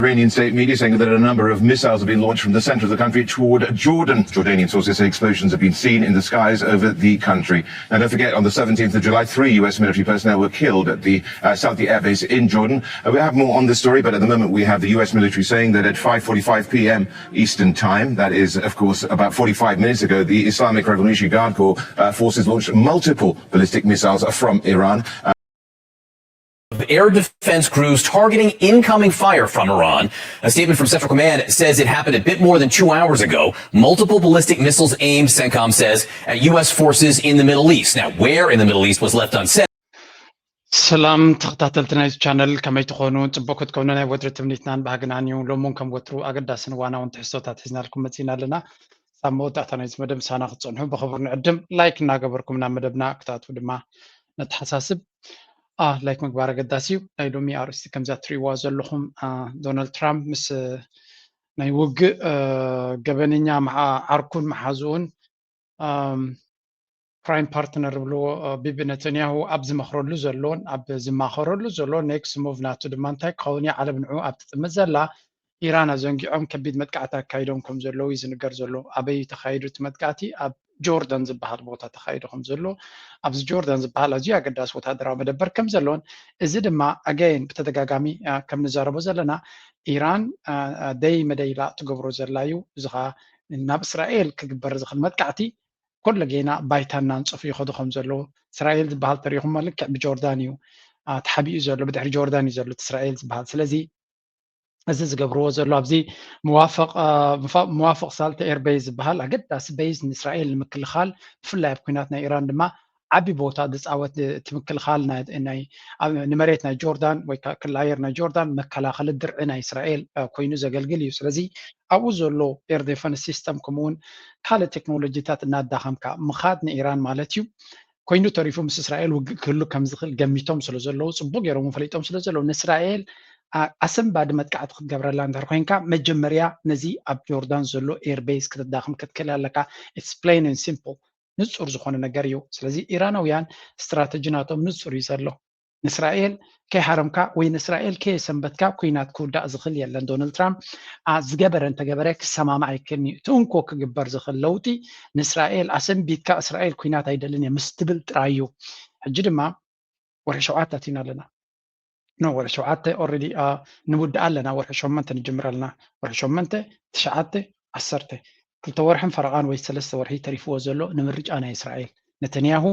Iranian state media saying that a number of missiles have been launched from the center of the country toward Jordan. Jordanian sources say explosions have been seen in the skies over the country. Now, don't forget, on the seventeenth of July, three U S military personnel were killed at the uh, Saudi airbase in Jordan. Uh, we have more on this story, but at the moment we have the U S military saying that at five forty-five p m Eastern Time, that is, of course, about forty-five minutes ago, the Islamic Revolutionary Guard Corps uh, forces launched multiple ballistic missiles from Iran. Uh, Air defense crews targeting incoming fire from Iran. A statement from Central Command says it happened a bit more than two hours ago. Multiple ballistic missiles aimed, CENTCOM says, at U S forces in the Middle East. Now, where in the Middle East was left unsaid. ሰላም ተኸታተልቲ ናይዚ ቻነል፣ ከመይ ትኾኑ? ጽቡቅ ክትከውኑ ናይ ወትሪ ትምኒትናን ባህግናን እዩ። ሎሚ እውን ከም ወትሩ ኣገዳስን እዋናውን ትሕዝቶታት ሒዝናልኩም መጺና ኣለና። ሳብ መወዳእታ ናይዚ መደብ ምሳና ክትጸንሑ ብኽቡር ንዕድም። ላይክ እናገበርኩም ናብ መደብና ክትኣትዉ ድማ ነተሓሳስብ። ላይክ ምግባር ኣገዳሲ እዩ። ናይ ሎሚ ኣርእስቲ ከምዛ ትርእይዋ ዘለኹም፣ ዶናልድ ትራምፕ ምስ ናይ ውግእ ገበነኛ ዓርኩን መሓዝኡን፣ ፕራይም ፓርትነር ዝብልዎ፣ ቢቢ ነተንያሁ ኣብ ዝመኽረሉ ዘሎን ኣብ ዝማኸረሉ ዘሎ ኔክስት ሙቭ ናቱ ድማ እንታይ ክኸውን እዩ? ዓለም ንዑ ኣብ ትጥምት ዘላ ኢራን ኣዘንጊዖም ከቢድ መጥቃዕቲ ኣካይዶም ከም ዘለዉ እዩ ዝንገር ዘሎ። ኣበይ ተኻይዱ እቲ መጥቃዕቲ? ኣብ ጆርዳን ዝበሃል ቦታ ተኻይዱ ከም ዘሎ፣ ኣብዚ ጆርዳን ዝበሃል ኣዝዩ ኣገዳሲ ወታደራዊ መደበር ከም ዘሎን፣ እዚ ድማ ኣጋይን ብተደጋጋሚ ከም ንዛረቦ ዘለና ኢራን ደይ መደይላ ትገብሮ ዘላ እዩ። እዚ ኸዓ ናብ እስራኤል ክግበር ዝኽእል መጥቃዕቲ ኮለጌና ባይታ እናንጸፉ ይኸዱ ከም ዘለዉ፣ እስራኤል ዝበሃል ተሪኹሞ ልክዕ ብጆርዳን እዩ ተሓቢኡ ዘሎ፣ ብድሕሪ ጆርዳን እዩ ዘሎ እስራኤል ዝበሃል። ስለዚ እዚ ዝገብርዎ ዘሎ ኣብዚ መዋፈቕ ሳልተ ኤርቤዝ ዝበሃል ኣገዳሲ ቤዝ ንእስራኤል ንምክልኻል፣ ብፍላይ ኣብ ኩናት ናይ ኢራን ድማ ዓቢ ቦታ ዝፃወት እቲ ምክልኻል ንመሬት ናይ ጆርዳን ወይ ክላየር ናይ ጆርዳን መከላኸሊ ድርዒ ናይ እስራኤል ኮይኑ ዘገልግል እዩ። ስለዚ ኣብኡ ዘሎ ኤር ዴፈንስ ሲስተም ከምኡውን ካልእ ቴክኖሎጂታት እናዳኸምካ ምኻድ ንኢራን ማለት እዩ። ኮይኑ ተሪፉ ምስ እስራኤል ውግእ ክህሉ ከም ዝኽእል ገሚቶም ስለ ዘለዉ፣ ጽቡቅ ገይሮም ፈሊጦም ስለ ዘለዉ፣ ንእስራኤል ኣሰንባዲ መጥቃዕቲ ክትገብረላ እንድሕር ኮይንካ መጀመርያ ነዚ ኣብ ጆርዳን ዘሎ ኤርቤዝ ክትዳኽም ክትክእል ኣለካ። It's plain and simple፣ ንጹር ዝኾነ ነገር እዩ። ስለዚ ኢራናውያን ስትራተጂ ናቶም ንጹር እዩ ዘሎ። ንእስራኤል ከይሃረምካ ወይ ንእስራኤል ከየሰንበትካ ኩናት ክውዳእ ዝኽእል የለን። ዶናልድ ትራምፕ ዝገበረ እንተገበረ ክሰማማዕ ኣይክእልን እዩ። እቲ እንኮ ክግበር ዝኽእል ለውጢ ንእስራኤል ኣሰንቢትካ እስራኤል ኩናት ኣይደልን እየ ምስ ትብል ጥራይ እዩ። ሕጂ ድማ ወርሒ ሸውዓተ ኣቲና ኣለና። ኖ ወርሒ ሸውዓተ ኦረዲ ንምውዳእ ኣለና። ወርሒ ሸሞንተ ንጅምር ኣለና። ወርሒ ሸሞንተ፣ ትሽዓተ፣ ዓሰርተ፣ ክልተ ወርሕን ፈረቓን ወይ ሰለስተ ወርሒ ተሪፍዎ ዘሎ ንምርጫ ናይ እስራኤል። ነተንያሁ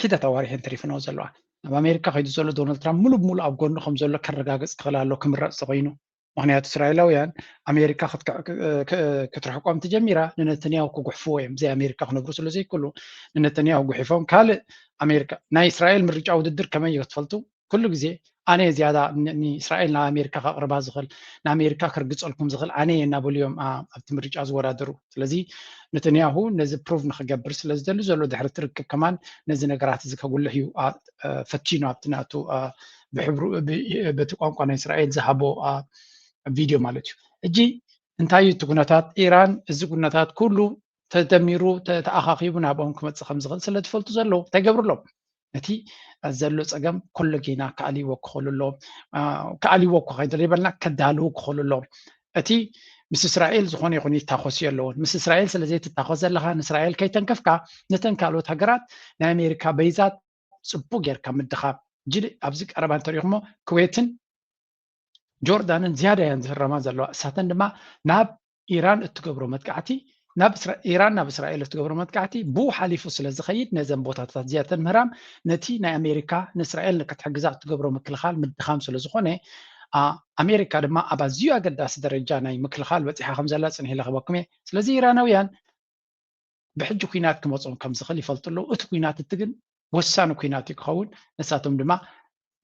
ሒደት ኣዋርሕ እየን ተሪፍንኦ ዘለዋ። ናብ ኣሜሪካ ከይዱ ዘሎ ዶናልድ ትራምፕ ሙሉ ብሙሉ ኣብ ጎኑ ከም ዘሎ ከረጋግፅ ክኽእል ኣሎ ክምረፅ ተኮይኑ። ምክንያቱ እስራኤላውያን ኣሜሪካ ክትርሕቆም ተጀሚራ ንነተንያሁ ክጉሕፍዎ እዮም። ብዘይ ኣሜሪካ ክነብሩ ስለ ዘይክእሉ ንነተንያሁ ጉሒፎም ካልእ ኣሜሪካ ናይ እስራኤል ምርጫ ውድድር ከመይ እዩ ክትፈልጡ? ኩሉ ግዜ ኣነ እየ ዝያዳ ንእስራኤል ናብ ኣሜሪካ ከቕርባ ዝኽእል፣ ንኣሜሪካ ክርግፀልኩም ዝኽእል ኣነ እየ እናበሉ እዮም ኣብቲ ምርጫ ዝወዳደሩ። ስለዚ ነተንያሁ ነዚ ፕሩቭ ንክገብር ስለ ዝደሊ ዘሎ ድሕሪ ትርክብ ከማን ነዚ ነገራት እዚ ከጉልሕ እዩ ፈቲኑ ኣብቲ ናቱ ብሕብሩ በቲ ቋንቋ ናይ እስራኤል ዝሃቦ ቪድዮ ማለት እዩ። ሕጂ እንታይ እዩ እቲ ኩነታት ኢራን? እዚ ኩነታት ኩሉ ተደሚሩ ተኣኻኺቡ ናብኦም ክመፅእ ከም ዝኽእል ስለ ዝፈልጡ ዘለዉ እንታይ ገብርሎም? ነቲ ዘሎ ፀገም ኮሎ ጌና ክኣልይዎ ክኽእሉ ኣለዎም። ክኣልይዎ እኮ ከይደለ ይበልና ከዳልዉ ክኽእሉ ኣለዎም። እቲ ምስ እስራኤል ዝኾነ ይኹን ይታኾስ የለውን። ምስ እስራኤል ስለ ዘይትታኾስ ዘለኻ ንእስራኤል ከይተንከፍካ ነተን ካልኦት ሃገራት ናይ ኣሜሪካ በይዛት ፅቡቅ ጌርካ ምድኻም። ሕጂ ኣብዚ ቀረባ እንተሪኹሞ ኩዌትን ጆርዳንን ዝያዳ እየን ዝህረማ ዘለዋ። እሳተን ድማ ናብ ኢራን እትገብሮ መጥቃዕቲ ናብ ኢራን ናብ እስራኤል እትገብሮ መጥቃዕቲ ብኡ ሓሊፉ ስለ ዝኸይድ ነዘን ቦታታት እዚኣተን ምህራም ነቲ ናይ ኣሜሪካ ንእስራኤል ክትሕግዛ እትገብሮ ምክልኻል ምድኻም ስለ ዝኾነ ኣሜሪካ ድማ ኣብ ኣዝዩ ኣገዳሲ ደረጃ ናይ ምክልኻል በፂሓ ከም ዘላ ፅንሒ ለኽበኩም እየ። ስለዚ ኢራናውያን ብሕጂ ኩናት ክመፅኦም ከም ዝኽእል ይፈልጡ ኣለዉ። እቲ ኩናት እቲ ግን ወሳኒ ኩናት እዩ ክኸውን። ንሳቶም ድማ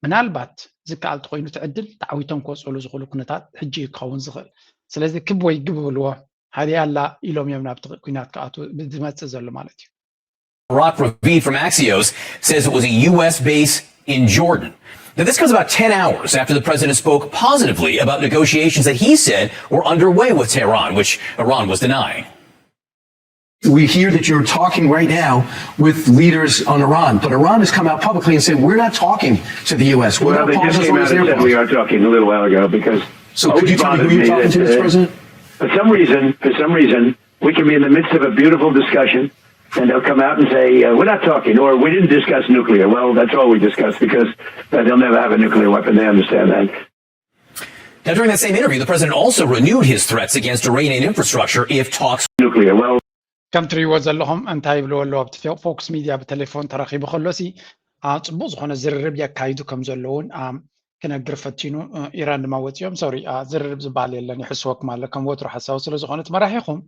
ምናልባት ዝከኣል ተኮይኑ እቲ ዕድል ተዓዊቶም ክወፅእሉ ዝኽእሉ ኩነታት ሕጂ እዩ ክኸውን ዝኽእል። ስለዚ ክብ ወይ ግብ ብልዎ ሓደ ኣላ ኢሎም እዮም ናብቲ ኩናት ክኣትዉ ዝመፅእ ዘሎ ማለት እዩ። Rock Ravid from Axios says it was a U S base in Jordan. Now, this comes about ten hours after the president spoke positively about negotiations that he said were underway with Tehran, which Iran was denying. We hear that you're talking right now with leaders on Iran, but Iran has come out publicly and said, "We're not talking to the U S." We're Well, not they just pausing came as out and long as said they're we are talking a little while ago because So could you tell me who you're talking to, Mister President? For some reason, for some reason, we can be in the midst of a beautiful discussion, and they'll come out and say, uh, "We're not talking," or, "We didn't discuss nuclear." Well, that's all we discussed because uh, they'll never have a nuclear weapon. They understand that. Now, during that same interview, the president also renewed his threats against Iranian infrastructure if talks nuclear. Well, ከም ትሪእዎ ዘለኹም እንታይ ይብልዎ ኣለዉ ኣብቲ ፎክስ ሚድያ ብቴሌፎን ተራኺቡ ከሎሲ ጽቡቕ ዝኾነ ዝርርብ የካይዱ ከም ዘለውን ክነግር ፈቲኑ። ኢራን ድማ ወፂኦም ሶሪ ዝርርብ ዝበሃል የለን ይሕስወኩም ኣሎ ከም ወትሩ ሓሳዊ ስለ ዝኾነ እቲ መራሒኹም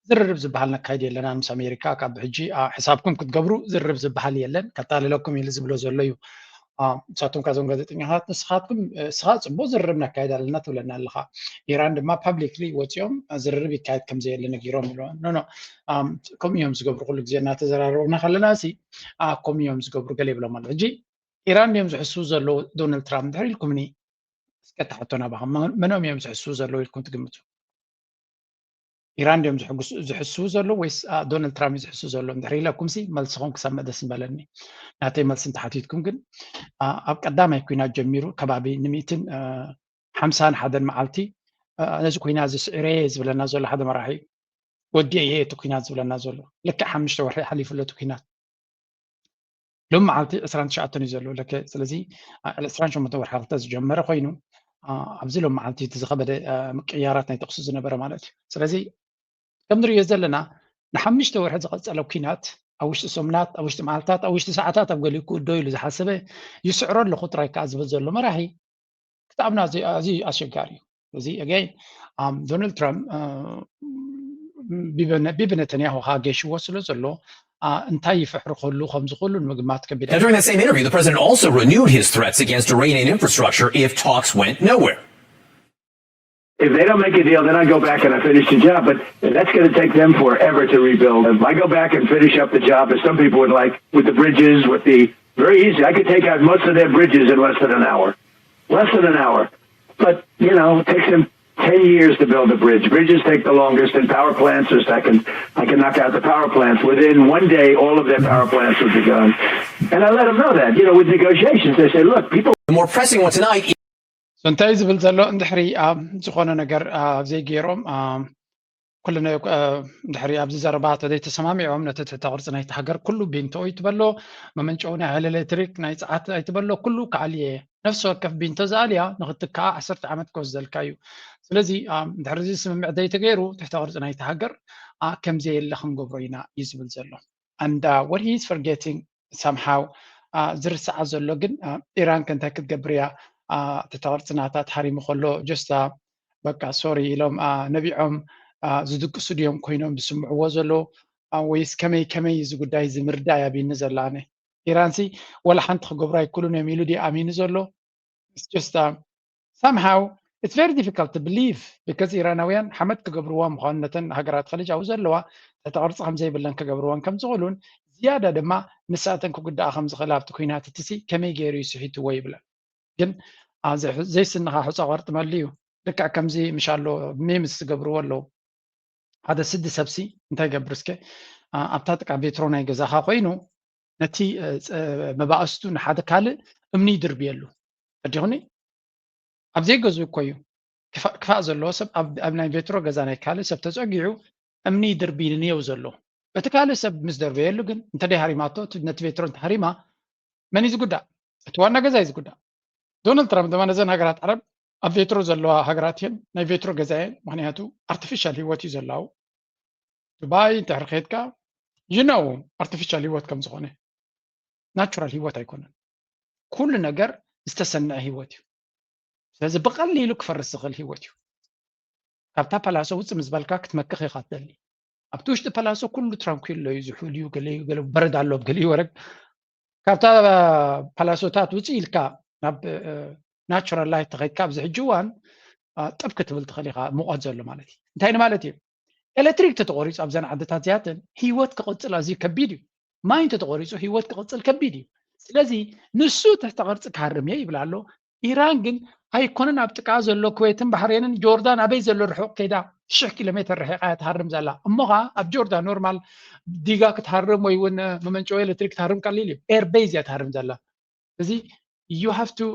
ዝርርብ ዝበሃል ነካይድ የለናን ምስ ኣሜሪካ ካብ ሕጂ ሕሳብኩም ክትገብሩ ዝርርብ ዝበሃል የለን ከታልለኩም ኢሉ ዝብሎ ዘሎ እዩ። ንሳቶም ካብዞም ጋዜጠኛታት ንስኻትኩም እስኻ ፅቡቅ ዝርርብ ነካይድ ኣለና ትብለና ኣለኻ። ኢራን ድማ ፓብሊክሊ ወፂኦም ዝርርብ ይካየድ ከምዘየለ ነጊሮም ይብሎ ኖ ከምኡ እዮም ዝገብሩ ኩሉ ግዜ እናተዘራረብና ከለና ሲ ከምኡ እዮም ዝገብሩ ገለ ይብሎም ኣሎ። ሕጂ ኢራን ድዮም ዝሕስቡ ዘለዉ ዶናልድ ትራምፕ ድሕር ኢልኩምኒ እስከ ተሓቶ ናባኹም መኖም እዮም ዝሕስቡ ዘለዉ ኢልኩም ትግምቱ? ኢራን ድዮም ዝሕስቡ ዘለዉ ወይስ ዶናልድ ትራምፕ እዩ ዝሕስቡ ዘሎ? እንድሕር ኢለኩም ሲ መልስኹም ክሰምዕ ደስ ምበለኒ። ናተይ መልሲ እንተሓቲትኩም ግን ኣብ ቀዳማይ ኩናት ጀሚሩ ከባቢ ንሚእትን ሓምሳን ሓደን መዓልቲ ነዚ ኩናት እዚ ስዒረ እየ ዝብለና ዘሎ ሓደ መራሒ እዩ። ወዲኤ እየ እቲ ኩናት ዝብለና ዘሎ። ልክዕ ሓሙሽተ ወርሒ ሓሊፉ ኣሎ እቲ ኩናት። ሎም መዓልቲ ዕስራን ትሽዓተን እዩ ዘሎ ለከ ስለዚ ዕስራን ሸሞንተ ወርሒ ክልተ ዝጀመረ ኮይኑ ኣብዚ ሎም መዓልቲ እቲ ዝኸበደ ምቅያራት ናይ ተቕሱ ዝነበረ ማለት እዩ። ስለዚ ከም ንሪኦ ዘለና ንሓሙሽተ ወርሒ ዝቐፀለ ኩናት ኣብ ውሽጢ ሰሙናት ኣብ ውሽጢ መዓልታት ኣብ ውሽጢ ሰዓታት ኣብ ገሊኡ ክውዶ ኢሉ ዝሓሰበ ይስዕሮ ኣለኹ ጥራይ ከዓ ዝብል ዘሎ መራሒ ክትኣምና ኣዝዩ ኣሸጋሪ እዩ። እዚ ኣገይን ዶናልድ ትራምፕ ቢቢ ነተንያሁ ከዓ ገይሽዎ ስለ ዘሎ እንታይ ይፍሕር ክህሉ ከም ዝኽእሉ ንምግማት ከቢድ። Now, during that same interview, the president also renewed his threats against Iranian infrastructure if talks went nowhere. If they don't make a deal, then I go back and I finish the job. But that's going to take them forever to rebuild. If I go back and finish up the job, as some people would like, with the bridges, with the very easy, I could take out most of their bridges in less than an hour. Less than an hour. But, you know, it takes them ten years to build a bridge. Bridges take the longest, and power plants are second. I can knock out the power plants. Within one day, all of their power plants would be gone. And I let them know that, you know, with negotiations, they say, look, people. The more pressing one tonight. So እንታይ ዝብል ዘሎ እንድሕሪ ኣብ ዝኾነ ነገር ዘይገይሮም ኩሉ ድሕሪ ኣብዚ ዘረባ ተዘይተሰማሚዖም ነቲ ትሕተ ቅርፂ ናይቲ ሃገር ኩሉ ቢንቶ ይትበሎ መመንጨዊ ናይ ሃይለ ኤሌክትሪክ ናይ ፀዓት ኣይትበሎ ኩሉ ክኣልየ ነፍሲ ወከፍ ቢንቶ ዝኣልያ ንክትከኣ ዓሰርተ ዓመት ክወስደልካ እዩ። ስለዚ ድሕሪ እዚ ስምምዕ ዘይተገይሩ ትሕተ ቅርፂ ናይቲ ሃገር ከምዘየለ ክንገብሮ ኢና እዩ ዝብል ዘሎ። And what he is forgetting somehow ዝርስዓ ዘሎ ግን ኢራን ከ እንታይ ክትገብር እያ? እቲ ተቕርፂ ናታ ተሃሪሙ ከሎ just በቃ ሶሪ ኢሎም ነቢዖም ዝድቅሱ ድዮም ኮይኖም ዝስምዕዎ ዘለዉ ወይስ ከመይ ከመይ እዚ ጉዳይ እዚ ምርዳእ እያ ኣብይኒ ዘላ ኣነ ኢራንሲ ወላ ሓንቲ ክገብሩ ኣይክእሉን እዮም ኢሉ ድዩ ኣሚኑ ዘሎ? It's just somehow it's very difficult to believe because ኢራናውያን ሓመድ ክገብርዋ ምዃኑ ነተን ሃገራት ኸሊጅ ኣብኡ ዘለዋ እቲ ቅርፂ ከም ዘይብለን ክገብርወን ከም ዝኽእሉን ዝያዳ ድማ ንሳተን ክጉዳኣ ከም ዝኽእል ኣብቲ ኩናት እቲ ሲ ከመይ ገይሩ እዩ ስሒትዎ ይብለን። ግን ዘይስንኻ ሑፃ ቆርጥመሉ እዩ። ልክዕ ከምዚ ምሻሎ ሜምስ ዝገብርዎ ኣለዉ። ሓደ ስዲ ሰብሲ እንታይ ይገብር እስከ ኣብታ ጥቃ ቤትሮ ናይ ገዛኻ ኮይኑ ነቲ መባእስቱ ንሓደ ካልእ እምኒ ይድርብየሉ። ፈዲኹኒ ኣብ ዘይገዝኡ እኮ እዩ ክፋእ ዘለዎ ሰብ ኣብ ናይ ቤትሮ ገዛ ናይ ካልእ ሰብ ተፀጊዑ እምኒ ይድርቢ ንየው ዘሎ። እቲ ካልእ ሰብ ምስ ደርበየሉ ግን እንተደይ ሃሪማቶ ነቲ ቤትሮ እንተሃሪማ መን እዩ ዝጉዳእ? እቲ ዋና ገዛ እዩ ዝጉዳእ። ዶናልድ ትራምፕ ድማ ነዘን ሃገራት ዓረብ ኣብ ቬትሮ ዘለዋ ሃገራት እየን ናይ ቬትሮ ገዛ እየን። ምክንያቱ ኣርቲፊሻል ህይወት እዩ ዘላው። ዱባይ እንድሕር ከድካ you know ኣርቲፊሻል ህይወት ከም ዝኾነ ናቹራል ህይወት ኣይኮነን። ኩሉ ነገር ዝተሰነዐ ህይወት እዩ። ስለዚ ብቐሊሉ ክፈርስ ዝኽእል ህይወት እዩ። ካብታ ፓላሶ ውፅእ ምስ በልካ ክትመክኽ ኢኻ ትደሊ። ኣብቲ ውሽጢ ፓላሶ ኩሉ ትራንኩሎ እዩ፣ ዝሑል እዩ፣ ገለ እዩ፣ ገለ በረድ ኣሎ ኣብ ገሊኡ ወረግ። ካብታ ፓላሶታት ውፅእ ኢልካ ናብ ናቹራል ላይት ተኸድካ ኣብዚ ሕጂ እዋን ጥብ ክትብል ትኽእል ኢኻ፣ ሙቐት ዘሎ ማለት እዩ። እንታይ ንማለት እዩ? ኤሌክትሪክ ተተቆሪፁ ኣብዘን ዓድታት እዚኣተን ህይወት ክቕፅል ኣዝዩ ከቢድ እዩ። ማይ እንተተቆሪፁ ህይወት ክቕፅል ከቢድ እዩ። ስለዚ ንሱ ትሕተ ቅርፂ ክሃርም እየ ይብል ኣሎ። ኢራን ግን ኣይኮነን ኣብ ጥቃ ዘሎ ኩዌትን ባሕሬንን ጆርዳን ኣበይ ዘሎ ርሑቕ ከይዳ ሽሕ ኪሎ ሜትር ርሒቓ እያ ትሃርም ዘላ። እሞ ኸዓ ኣብ ጆርዳን ኖርማል ዲጋ ክትሃርም ወይ እውን መመንጨዊ ኤሌክትሪክ ክትሃርም ቀሊል እዩ። ኤር ቤዝ እያ ትሃርም ዘላ። እዚ you have to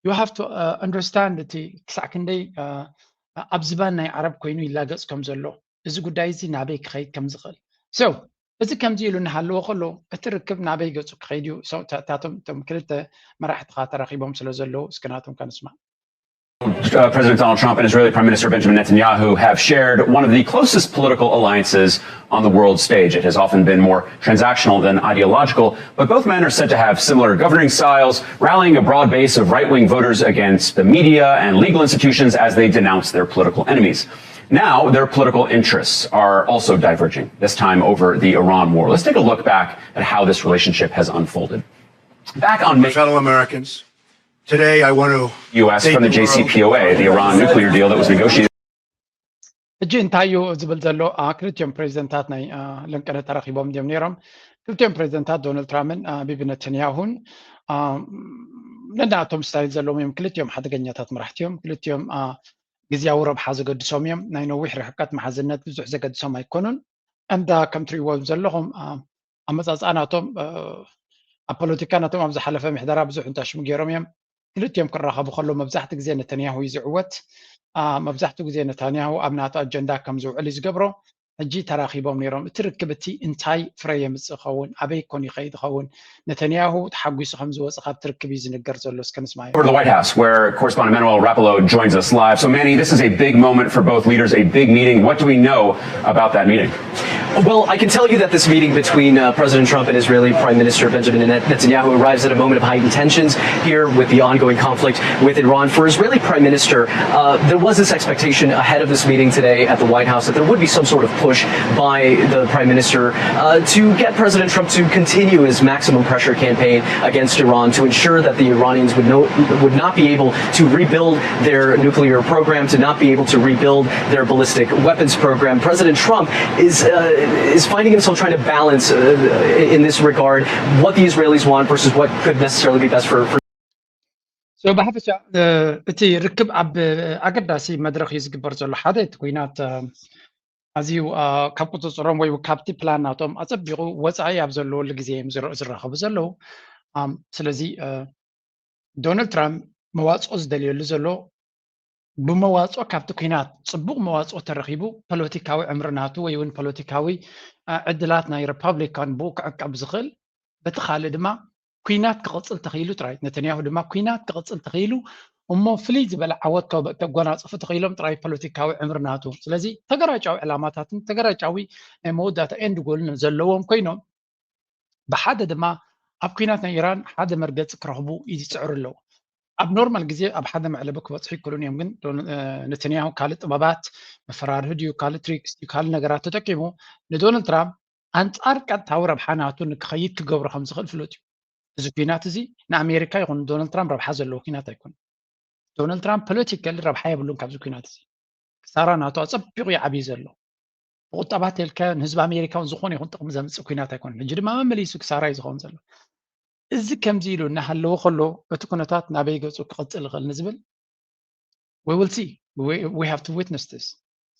you have to uh, understand እቲ ክሳዕ ክንደይ uh, ኣብ ዝባን ናይ ዓረብ ኮይኑ ይላገጽ ከም ዘሎ፣ እዚ ጉዳይ እዚ ናበይ ክኸይድ ከም ዝኽእል። So እዚ ከምዚ ኢሉ እናሃለወ ከሎ እቲ ርክብ ናበይ ገጹ ክኸይድ እዩ? So እታ- እታቶም እቶም ክልተ መራሕትኻ ተራኺቦም ስለ ዘለዉ እስኪ ናቶም ከንስማዕ። Uh, President Donald Trump and Israeli Prime Minister Benjamin Netanyahu have shared one of the closest political alliances on the world stage. It has often been more transactional than ideological, but both men are said to have similar governing styles, rallying a broad base of right wing voters against the media and legal institutions as they denounce their political enemies. Now, their political interests are also diverging, this time over the Iran war. Let's take a look back at how this relationship has unfolded. Back on May, fellow Americans, today I want to U S from the J C P O A, the Iran nuclear deal that was negotiated. ሕጂ እንታይ እዩ ዝብል ዘሎ? ክልቲኦም ፕሬዚደንታት ናይ ለንቀነ ተራኺቦም ድዮም ነይሮም? ክልቲኦም ፕሬዚደንታት ዶናልድ ትራምፕን ቢቢ ነተንያሁን ነናቶም ስታይል ዘለዎም እዮም። ክልቲኦም ሓደገኛታት መራሕቲ እዮም። ክልቲኦም ግዜያዊ ረብሓ ዘገድሶም እዮም። ናይ ነዊሕ ርሕቀት መሓዝነት ብዙሕ ዘገድሶም ኣይኮኑን። እንዳ ከም ትሪእዎም ዘለኹም ኣመፃፅኣ ናቶም ኣብ ፖለቲካ ናቶም ኣብ ዝሓለፈ ምሕደራ ብዙሕ እንታሽሙ ገይሮም እዮም። ክልቲኦም ክራኸቡ ከሎ መብዛሕቲ ግዜ ነተንያሁ እዩ ዝዕወት። መብዛሕትኡ ግዜ ነታንያሁ ኣብ ናቱ ኣጀንዳ ከም ዝውዕል እዩ ዝገብሮ። ሕጂ ተራኺቦም ነይሮም። እቲ ርክብ እቲ እንታይ ፍረ የምፅእ ኸውን? ኣበይ ኮን ይኸይድ ኸውን? ነተንያሁ ተሓጒሱ ከም ዝወፅ ካብቲ ርክብ እዩ ዝንገር ዘሎ። እስከ ንስማዮ። Over the White House, where correspondent Manuel Rapolo joins us live. So, Manny, this is a big moment for both leaders, a big meeting. What do we know about that meeting? Well, I can tell you that this meeting between uh, President Trump and Israeli Prime Minister Benjamin Net- Netanyahu arrives at a moment of heightened tensions here with the ongoing conflict with Iran. For Israeli Prime Minister, uh, there was this expectation ahead of this meeting today at the White House that there would be some sort of push by the Prime Minister uh, to get President Trump to continue his maximum pressure campaign against Iran to ensure that the Iranians would, no, would not be able to rebuild their nuclear program, to not be able to rebuild their ballistic weapons program. President Trump is uh, is finding himself trying to balance uh, in this regard what the Israelis want versus what could necessarily be best for, for So ብሓፈሻ እቲ ርክብ ኣብ ኣገዳሲ መድረኽ እዩ ዝግበር ዘሎ። ሓደ እቲ ኩናት ኣዝዩ ካብ ቁፅፅሮም ወይ ካብቲ ፕላን ናቶም ኣፀቢቑ ወፃኢ ኣብ ዘለወሉ ግዜ እዮም ዝራኸቡ ዘለዉ። ስለዚ ዶናልድ ትራምፕ መዋፅኦ ዝደልየሉ ዘሎ ብመዋፅኦ ካብቲ ኩናት ፅቡቕ መዋፅኦ ተረኺቡ ፖለቲካዊ ዕምሪ ናቱ ወይ እውን ፖለቲካዊ ዕድላት ናይ ሪፐብሊካን ብኡ ክዕቀብ ዝኽእል፣ በቲ ካልእ ድማ ኩናት ክቕፅል ተኽኢሉ ጥራይ፣ ነተንያሁ ድማ ኩናት ክቕፅል ተኽኢሉ እሞ ፍልይ ዝበለ ዓወት ከጎናፅፉ ተኽኢሎም ጥራይ ፖለቲካዊ ዕምሪ ናቱ። ስለዚ ተገራጫዊ ዕላማታትን ተገራጫዊ ናይ መወዳእታ ኤንድ ጎልን ዘለዎም ኮይኖም ብሓደ ድማ ኣብ ኩናት ናይ ኢራን ሓደ መርገፂ ክረኽቡ ይፅዕሩ ኣለዉ። ኣብ ኖርማል ግዜ ኣብ ሓደ መዕለቢ ክበፅሑ ይክእሉን እዮም። ግን ነተንያሁ ካልእ ጥበባት መፈራርሂ ድዩ ካልእ ትሪክስ ድዩ ካልእ ነገራት ተጠቂሙ ንዶናልድ ትራምፕ ኣንፃር ቀጥታዊ ረብሓ ናቱ ንክኸይድ ክገብሮ ከም ዝኽእል ፍሉጥ እዩ። እዚ ኩናት እዚ ንኣሜሪካ ይኹን ንዶናልድ ትራምፕ ረብሓ ዘለዎ ኩናት ኣይኮነን። ዶናልድ ትራምፕ ፖለቲካሊ ረብሓ የብሉን ካብዚ ኩናት እዚ። ክሳራ ናቱ ኣፀቢቑ እዩ ዓብዩ ዘሎ። ብቁጠባ ተልካ ንህዝቢ ኣሜሪካ እውን ዝኾነ ይኹን ጥቕሚ ዘምፅእ ኩናት ኣይኮነን። ሕጂ ድማ መመሊሱ ክሳራ እዩ ዝኸውን ዘሎ። እዚ ከምዚ ኢሉ እናሃለወ ከሎ እቲ ኩነታት ናበይ ገፁ ክቕፅል ይኽእል ንዝብል we will see we have to witness this።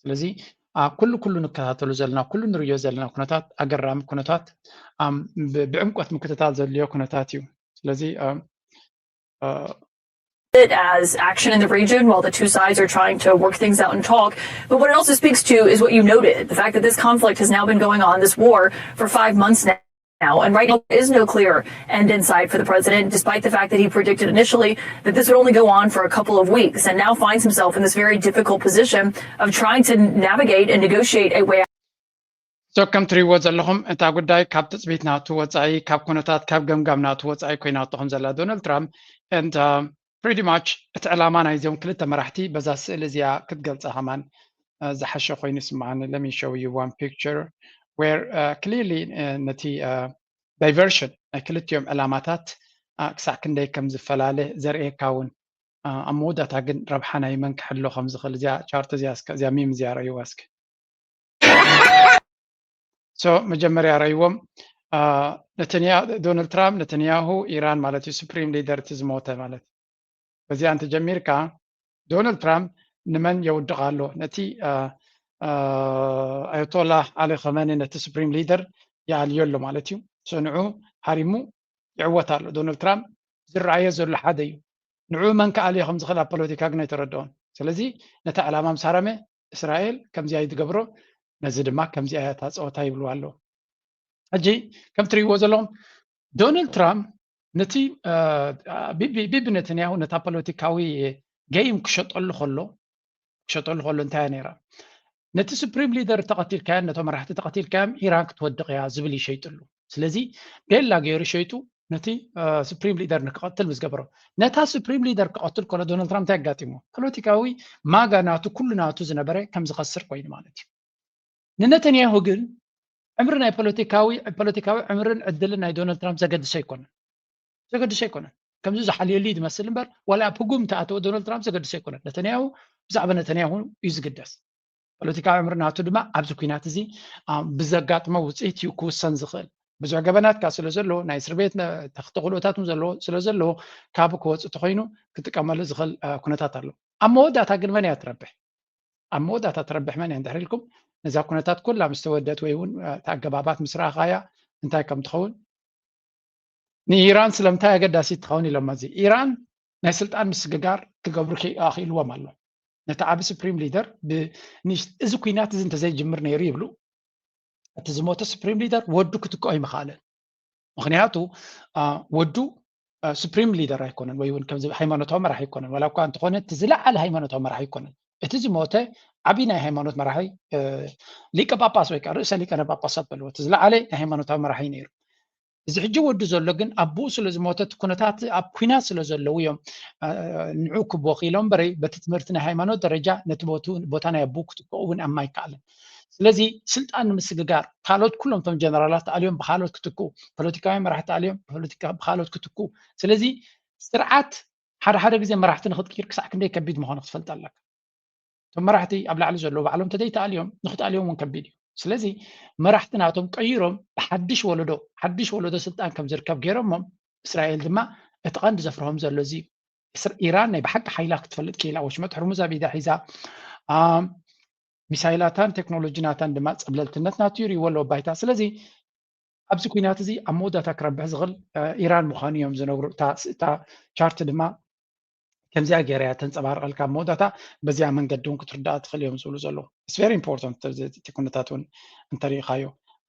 ስለዚ ኩሉ ኩሉ ንከታተሉ ዘለና ኩሉ ንርእዮ ዘለና ኩነታት ኣገራሚ ኩነታት ብዕምቆት ምክትታል ዘድልዮ ኩነታት እዩ። ስለዚ it as action in the region while the two sides are trying to work things out and talk. But what it also speaks to is what you noted, the fact that this conflict has now been going on, this war, for five months now. Now. And right now, there is no clear end in sight for the president, despite the fact that he predicted initially that this would only go on for a couple of weeks, and now finds himself in this very difficult position of trying to navigate and negotiate a way out. So ከም ትሪእዎ ዘለኹም እታ ጉዳይ ካብ ትፅቢት ናቱ ወፃኢ ካብ ኩነታት ካብ ገምጋም ናቱ ወፃኢ ኮይናቶ ከም ዘላ ዶናልድ ትራምፕ and pretty much እቲ ዕላማ ናይዞም ክልተ መራሕቲ በዛ ስእሊ እዚኣ ክትገልፃ ከማን ዝሓሸ ኮይኑ ይስምዓኒ። Let me show you one picture where clearly ነቲ diversion ናይ ክልቲኦም ዕላማታት ክሳዕ ክንደይ ከም ዝፈላለ ዘርእየካ እውን ኣብ መወዳእታ ግን ረብሓ ናይ መን ክሕሎ ከም ዝኽእል እዚኣ ቻርት እዚኣ እስከ እዚኣ ሚም እዚኣ ረእይዋ እስከ። So መጀመርያ ረእይዎም ነተንያ ዶናልድ ትራምፕ ነተንያሁ ኢራን ማለት እዩ ሱፕሪም ሊደር እቲ ዝሞተ ማለት በዚኣ እንተጀሚርካ ዶናልድ ትራምፕ ንመን የውድቕ ኣሎ ነቲ ኣያቶላ ኣሊ ኸመኒ ነቲ ሱፕሪም ሊደር ይኣልዮ ኣሎ ማለት እዩ። So ንዑ ሃሪሙ ይዕወት ኣሎ። ዶናልድ ትራምፕ ዝረኣዮ ዘሎ ሓደ እዩ። ንዑ መን ክኣልዮ ከም ዝኽእል ኣብ ፖለቲካ ግን ኣይተረድኦን። ስለዚ ነታ ዕላማ ምስ ሃረመ እስራኤል ከምዚኣ እዩ ትገብሮ፣ ነዚ ድማ ከምዚኣ እያ እታ ጸወታ ይብልዋ ኣለዉ። ሕጂ ከም ትርእይዎ ዘለኹም ዶናልድ ትራምፕ ነቲ ቢቢ ነተንያሁ ነታ ፖለቲካዊ ገይም ክሸጠሉ ከሎ ክሸጠሉ ከሎ እንታይ እያ ነይራ? ነቲ ሱፕሪም ሊደር ተቐቲልካዮ፣ ነቶም መራሕቲ ተቐቲልካዮም ኢራን ክትወድቕ እያ ዝብል ይሸይጥሉ። ስለዚ ቤላ ገይሩ ሸይጡ ነቲ ሱፕሪም ሊደር ንክቐትል ምስ ገበሮ፣ ነታ ሱፕሪም ሊደር ክቐትል ከሎ ዶናልድ ትራምፕ እንታይ ኣጋጢሞ? ፖለቲካዊ ማጋ ናቱ ኩሉ ናቱ ዝነበረ ከም ዝኸስር ኮይኑ ማለት እዩ። ንነተንያሁ ግን ዕምሪ ናይ ፖለቲካዊ ፖለቲካዊ ዕምርን ዕድልን ናይ ዶናልድ ትራምፕ ዘገድሶ ኣይኮነን ዘገድሶ ኣይኮነን። ከምዚ ዝሓልየሉ እዩ ዝመስል እምበር ዋላ ኣብ ህጉም እንተኣተወ ዶናልድ ትራምፕ ዘገድሶ ኣይኮነን። ነተንያሁ ብዛዕባ ነተንያሁ እዩ ዝግደስ። ፖለቲካዊ ዕምሪ ናቱ ድማ ኣብዚ ኩናት እዚ ብዘጋጥሞ ውፅኢት እዩ ክውሰን ዝኽእል። ብዙሕ ገበናት ከዓ ስለ ዘለዎ ናይ እስር ቤት ተኽቲ ክልኦታት ዘለዎ ስለ ዘለዎ ካብ ክወፅ ተኮይኑ ክጥቀመሉ ዝኽእል ኩነታት ኣሎ። ኣብ መወዳእታ ግን መን እያ ትረብሕ? ኣብ መወዳእታ ትረብሕ መን እያ እንድሕር ኢልኩም ነዛ ኩነታት ኩላ ምስ ተወደት ወይ እውን ኣገባባት ምስ ረኣኻያ እንታይ ከም ትኸውን ንኢራን ስለምንታይ ኣገዳሲት ትኸውን ኢሎም እዚ ኢራን ናይ ስልጣን ምስግጋር ክገብሩ ኣኽኢልዎም ኣሎ። ነቲ ዓቢ ሱፕሪም ሊደር እዚ ኩናት እዚ እንተዘይጅምር ነይሩ ይብሉ እቲ ዝሞተ ሱፕሪም ሊደር ወዱ ክትክኦ ኣይምኽኣለን። ምክንያቱ ወዱ ሱፕሪም ሊደር ኣይኮነን ወይ እውን ከምዚ ሃይማኖታዊ መራሒ ኣይኮነን ዋላ እኳ እንተኾነ እቲ ዝለዓለ ሃይማኖታዊ መራሒ ኣይኮነን። እቲ ዝሞተ ዓብዪ ናይ ሃይማኖት መራሒ ሊቀ ጳጳስ ወይ ከዓ ርእሰ ሊቀነ ጳጳሳት በልዎ እቲ ዝለዓለ ናይ ሃይማኖታዊ መራሒ ነይሩ። እዚ ሕጂ ወዱ ዘሎ ግን ኣቦኡ ስለ ዝሞተ እቲ ኩነታት ኣብ ኩናት ስለ ዘለዉ እዮም ንዑ ክቦ ክኢሎም እምበረይ በቲ ትምህርቲ ናይ ሃይማኖት ደረጃ ነቲ ቦታ ናይ ኣቦኡ ክትክኡ እውን ኣማ ኣይከኣለን። ስለዚ ስልጣን ንምስግጋር ካልኦት ኩሎም እቶም ጀነራላት ተኣልዮም ብካልኦት ክትክኡ፣ ፖለቲካውያን መራሕቲ ተኣልዮም ብካልኦት ክትክኡ። ስለዚ ስርዓት ሓደ ሓደ ግዜ መራሕቲ ንክትቅይር ክሳዕ ክንደይ ከቢድ ምዃኑ ክትፈልጥ ኣለካ። እቶም መራሕቲ ኣብ ላዕሊ ዘለዉ ባዕሎም ተደይተኣልዮም ንክትኣልዮም እውን ከቢድ እዩ። ስለዚ መራሕቲ ናቶም ቀይሮም ብሓድሽ ወለዶ ሓድሽ ወለዶ ስልጣን ከም ዝርከብ ገይሮሞም እስራኤል ድማ እቲ ቀንዲ ዘፍርሆም ዘሎ እዚ ኢራን ናይ ብሓቂ ሓይላ ክትፈልጥ ክኢላ ወሽመጥ ሕርሙዝ ኣብ ኢዳ ሒዛ ሚሳይላታን ቴክኖሎጂ ናታን ድማ ፀብለልትነት ናቱ ይርእይዎ ኣለዎ ባይታ። ስለዚ ኣብዚ ኩናት እዚ ኣብ መወዳእታ ክረብሕ ዝኽእል ኢራን ምዃኑ እዮም ዝነግሩ። እታ ቻርት ድማ ከምዚኣ ገይራ እያ ተንፀባርቐልካ ኣብ መወዳእታ በዚኣ መንገዲ እውን ክትርዳእ ትኽእል እዮም ዝብሉ ዘለዉ። It's very important እቲ ኩነታት እውን እንተሪኢኻዮ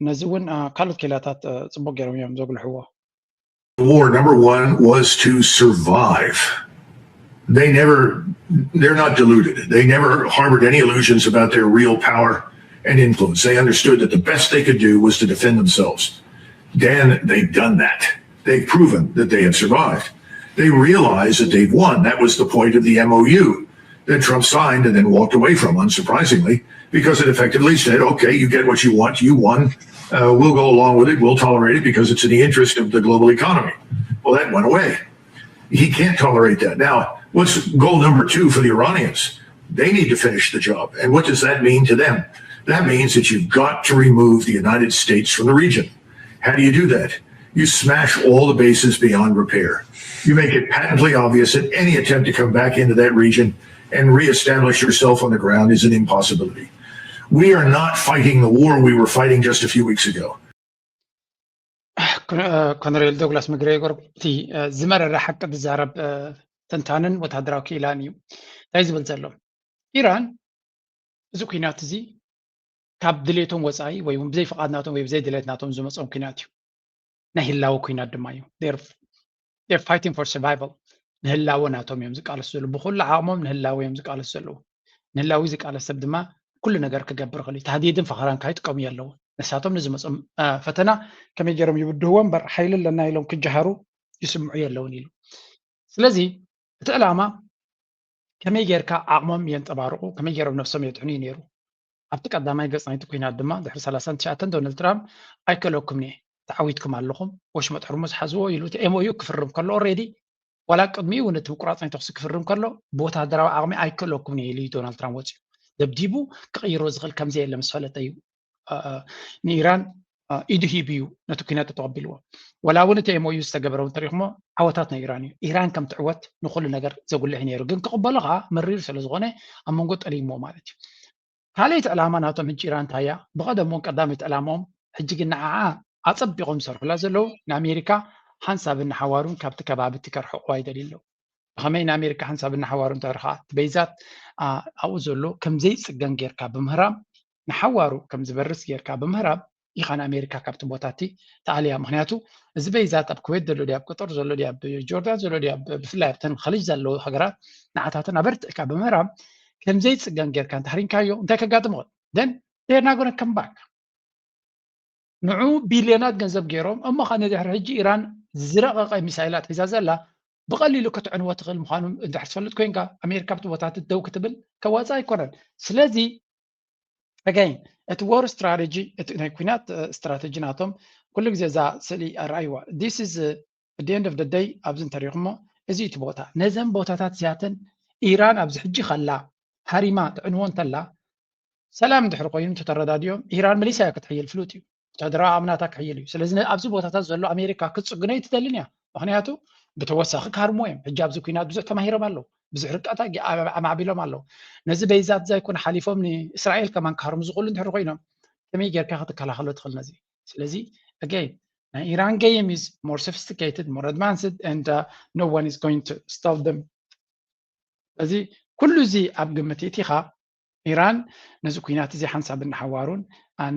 ነዚ እውን ካልኦት ኬላታት ፅቡቅ ገይሮም እዮም ዘጉልሕዎ። The war, number one, was to survive. They never, they're not deluded. They never harbored any illusions about their real power and influence. They understood that the best they could do was to defend themselves. Dan, they've done that. They've proven that they have survived. They realize that they've won. That was the point of the M O U that Trump signed and then walked away from, unsurprisingly, because it effectively said, okay, you get what you want, you won. Uh, we'll go along with it, we'll tolerate it because it's in the interest of the global economy. Well, that went away. He can't tolerate that. Now, what's goal number two for the Iranians? They need to finish the job. And what does that mean to them? That means that you've got to remove the United States from the region. How do you do that? You smash all the bases beyond repair. You make it patently obvious that any attempt to come back into that region and reestablish yourself on the ground is an impossibility. We are not fighting the war we were fighting just a few weeks ago. ኮነሬል ዶግላስ መግሬጎር እቲ ዝመረረ ሓቂ ዝዛረብ ተንታንን ወታደራዊ ክኢላን እዩ። እንታይ ዝብል ዘሎ ኢራን እዚ ኩናት እዚ ካብ ድሌቶም ወፃኢ ወይ እውን ብዘይ ፍቓድ ናቶም ወይ ብዘይ ድሌት ናቶም ዝመፆም ኩናት እዩ። ናይ ህላወ ኩናት ድማ እዩ። They're fighting for survival። ንህላወ ናቶም እዮም ዝቃለሱ ዘለዉ። ብኩሉ ዓቕሞም ንህላወ እዮም ዝቃለሱ ዘለዉ። ንህላዊ ዝቃለስ ሰብ ድማ ኩሉ ነገር ክገብር ይኽእል እዩ። ታህዲድን ፈኸራን ካይጥቀሙ ኣለዎ። ንሳቶም ንዝመፆም ፈተና ከመይ ገይሮም ይብድህዎ እምበር ሓይሊ ኣለና ኢሎም ክጀሃሩ ይስምዑ የለውን ኢሉ። ስለዚ እቲ ዕላማ ከመይ ጌርካ ዓቕሞም የንፀባርቑ፣ ከመይ ገይሮም ነብሶም የድሕኑ እዩ ነይሩ። ኣብቲ ቀዳማይ ገፅ ናይቲ ኩናት ድማ ድሕሪ ሰላሳን ትሽዓተን ዶናልድ ትራምፕ ኣይከለኩም እየ፣ ተዓዊትኩም ኣለኹም፣ ወሽመጥ ሕርሙዝ ሓዝዎ ኢሉ እቲ ኤምኦዩ ክፍርም ከሎ ኦሬዲ ዋላ ቅድሚኡ እውን እቲ ምቁራፅ ናይ ተኩሲ ክፍርም ከሎ ብወታደራዊ ዓቕሚ ኣይከለኩም እየ ኢሉ እዩ ዶናልድ ትራምፕ ወፂኡ። ደብዲቡ ክቕይሮ ዝኽእል ከምዘየለ ምስ ፈለጠ እዩ ንኢራን ኢዱ ሂቡ እዩ ነቲ ኩናት ተቐቢልዎ። ወላ እውን እቲ ኤምኦዩ ዝተገበረ እውን ተሪኽሞ ዓወታት ናይ ኢራን እዩ። ኢራን ከም ትዕወት ንኩሉ ነገር ዘጉልሕ ነይሩ፣ ግን ክቕበሎ ከዓ መሪር ስለ ዝኾነ ኣብ መንጎ ጠሊምዎ ማለት እዩ። ካልኣይቲ ዕላማ ናቶም ሕጂ ኢራን እንታይ እያ? ብቐደም እውን ቀዳመይቲ ዕላማኦም ሕጂ ግን ንዓዓ ኣፀቢቖም ዝሰርሑላ ዘለዉ ንኣሜሪካ ሓንሳብን ንሓዋሩን ካብቲ ከባቢ እቲ ከርሕቑዋ ይደልዩ ኣለዉ። ከመይ ንኣሜሪካ ሓንሳብ እናሓዋሩ እንተርኻ እቲ በይዛት ኣብኡ ዘሎ ከምዘይፅገን ጌርካ ብምህራም ንሓዋሩ ከም ዝበርስ ጌርካ ብምህራም ኢኻ ንኣሜሪካ ካብቲ ቦታ እቲ ተኣልያ። ምክንያቱ እዚ በይዛት ኣብ ኩዌት ዘሎ ድያ ኣብ ቀጠር ዘሎ ድያ ኣብ ጆርዳን ዘሎ ድያ ብፍላይ ኣብተን ከልጅ ዘለዉ ሃገራት ንዓታተን ኣበርትዕካ ብምህራም ከምዘይፅገን ጌርካ እንተሃሪምካዮ እንታይ ከጋጥም ይኽእል? Then they're not gonna come back። ንዑ ቢልዮናት ገንዘብ ገይሮም እሞ ኸ ንድሕሪ ሕጂ ኢራን ዝረቐቐ ሚሳይላት ሒዛ ዘላ ብቐሊሉ ክትዕንዎ ትኽእል ምዃኑ እንድሕር ትፈልጥ ኮይንካ ኣሜሪካ ኣብቲ ቦታታት ደው ክትብል ከዋፅእ ኣይኮነን። ስለዚ again እቲ war strategy እቲ ናይ ኩናት strategy ናቶም ኩሉ ግዜ እዛ ስእሊ ኣረኣይዋ this is the end of the day ኣብዚ እንተሪኹሞ እዚ እቲ ቦታ ነዘን ቦታታት እዚኣተን ኢራን ኣብዚ ሕጂ ከላ ሃሪማ ትዕንዎ እንተላ ሰላም እንድሕር ኮይኑ እንተተረዳዲኦም ኢራን መሊሳ እያ ክትሕይል ፍሉጥ እዩ። ወታደራዊ ኣምናታ ክሕይል እዩ። ስለዚ ኣብዚ ቦታታት ዘሎ ኣሜሪካ ክትፅግኖ ኣይትደልን እያ። ምክንያቱ ብተወሳኺ ክሃርሞ እዮም። ሕጂ ኣብዚ ኩናት ብዙሕ ተማሂሮም ኣለዉ። ብዙሕ ርቀት ኣማዕቢሎም ኣለዉ። ነዚ በይዛት እዛ ይኮነ ሓሊፎም ንእስራኤል ከማን ክሃርሙ ዝኽእሉ እንድሕር ኮይኖም ከመይ ጌርካ ክትከላኸሎ ትኽእል ነዚ? ስለዚ again ናይ ኢራን game is more sophisticated, more advanced and no one is going to stop them። እዚ ኩሉ እዚ ኣብ ግምት እቲኻ ኢራን ነዚ ኩናት እዚ ሓንሳብ እናሓዋሩን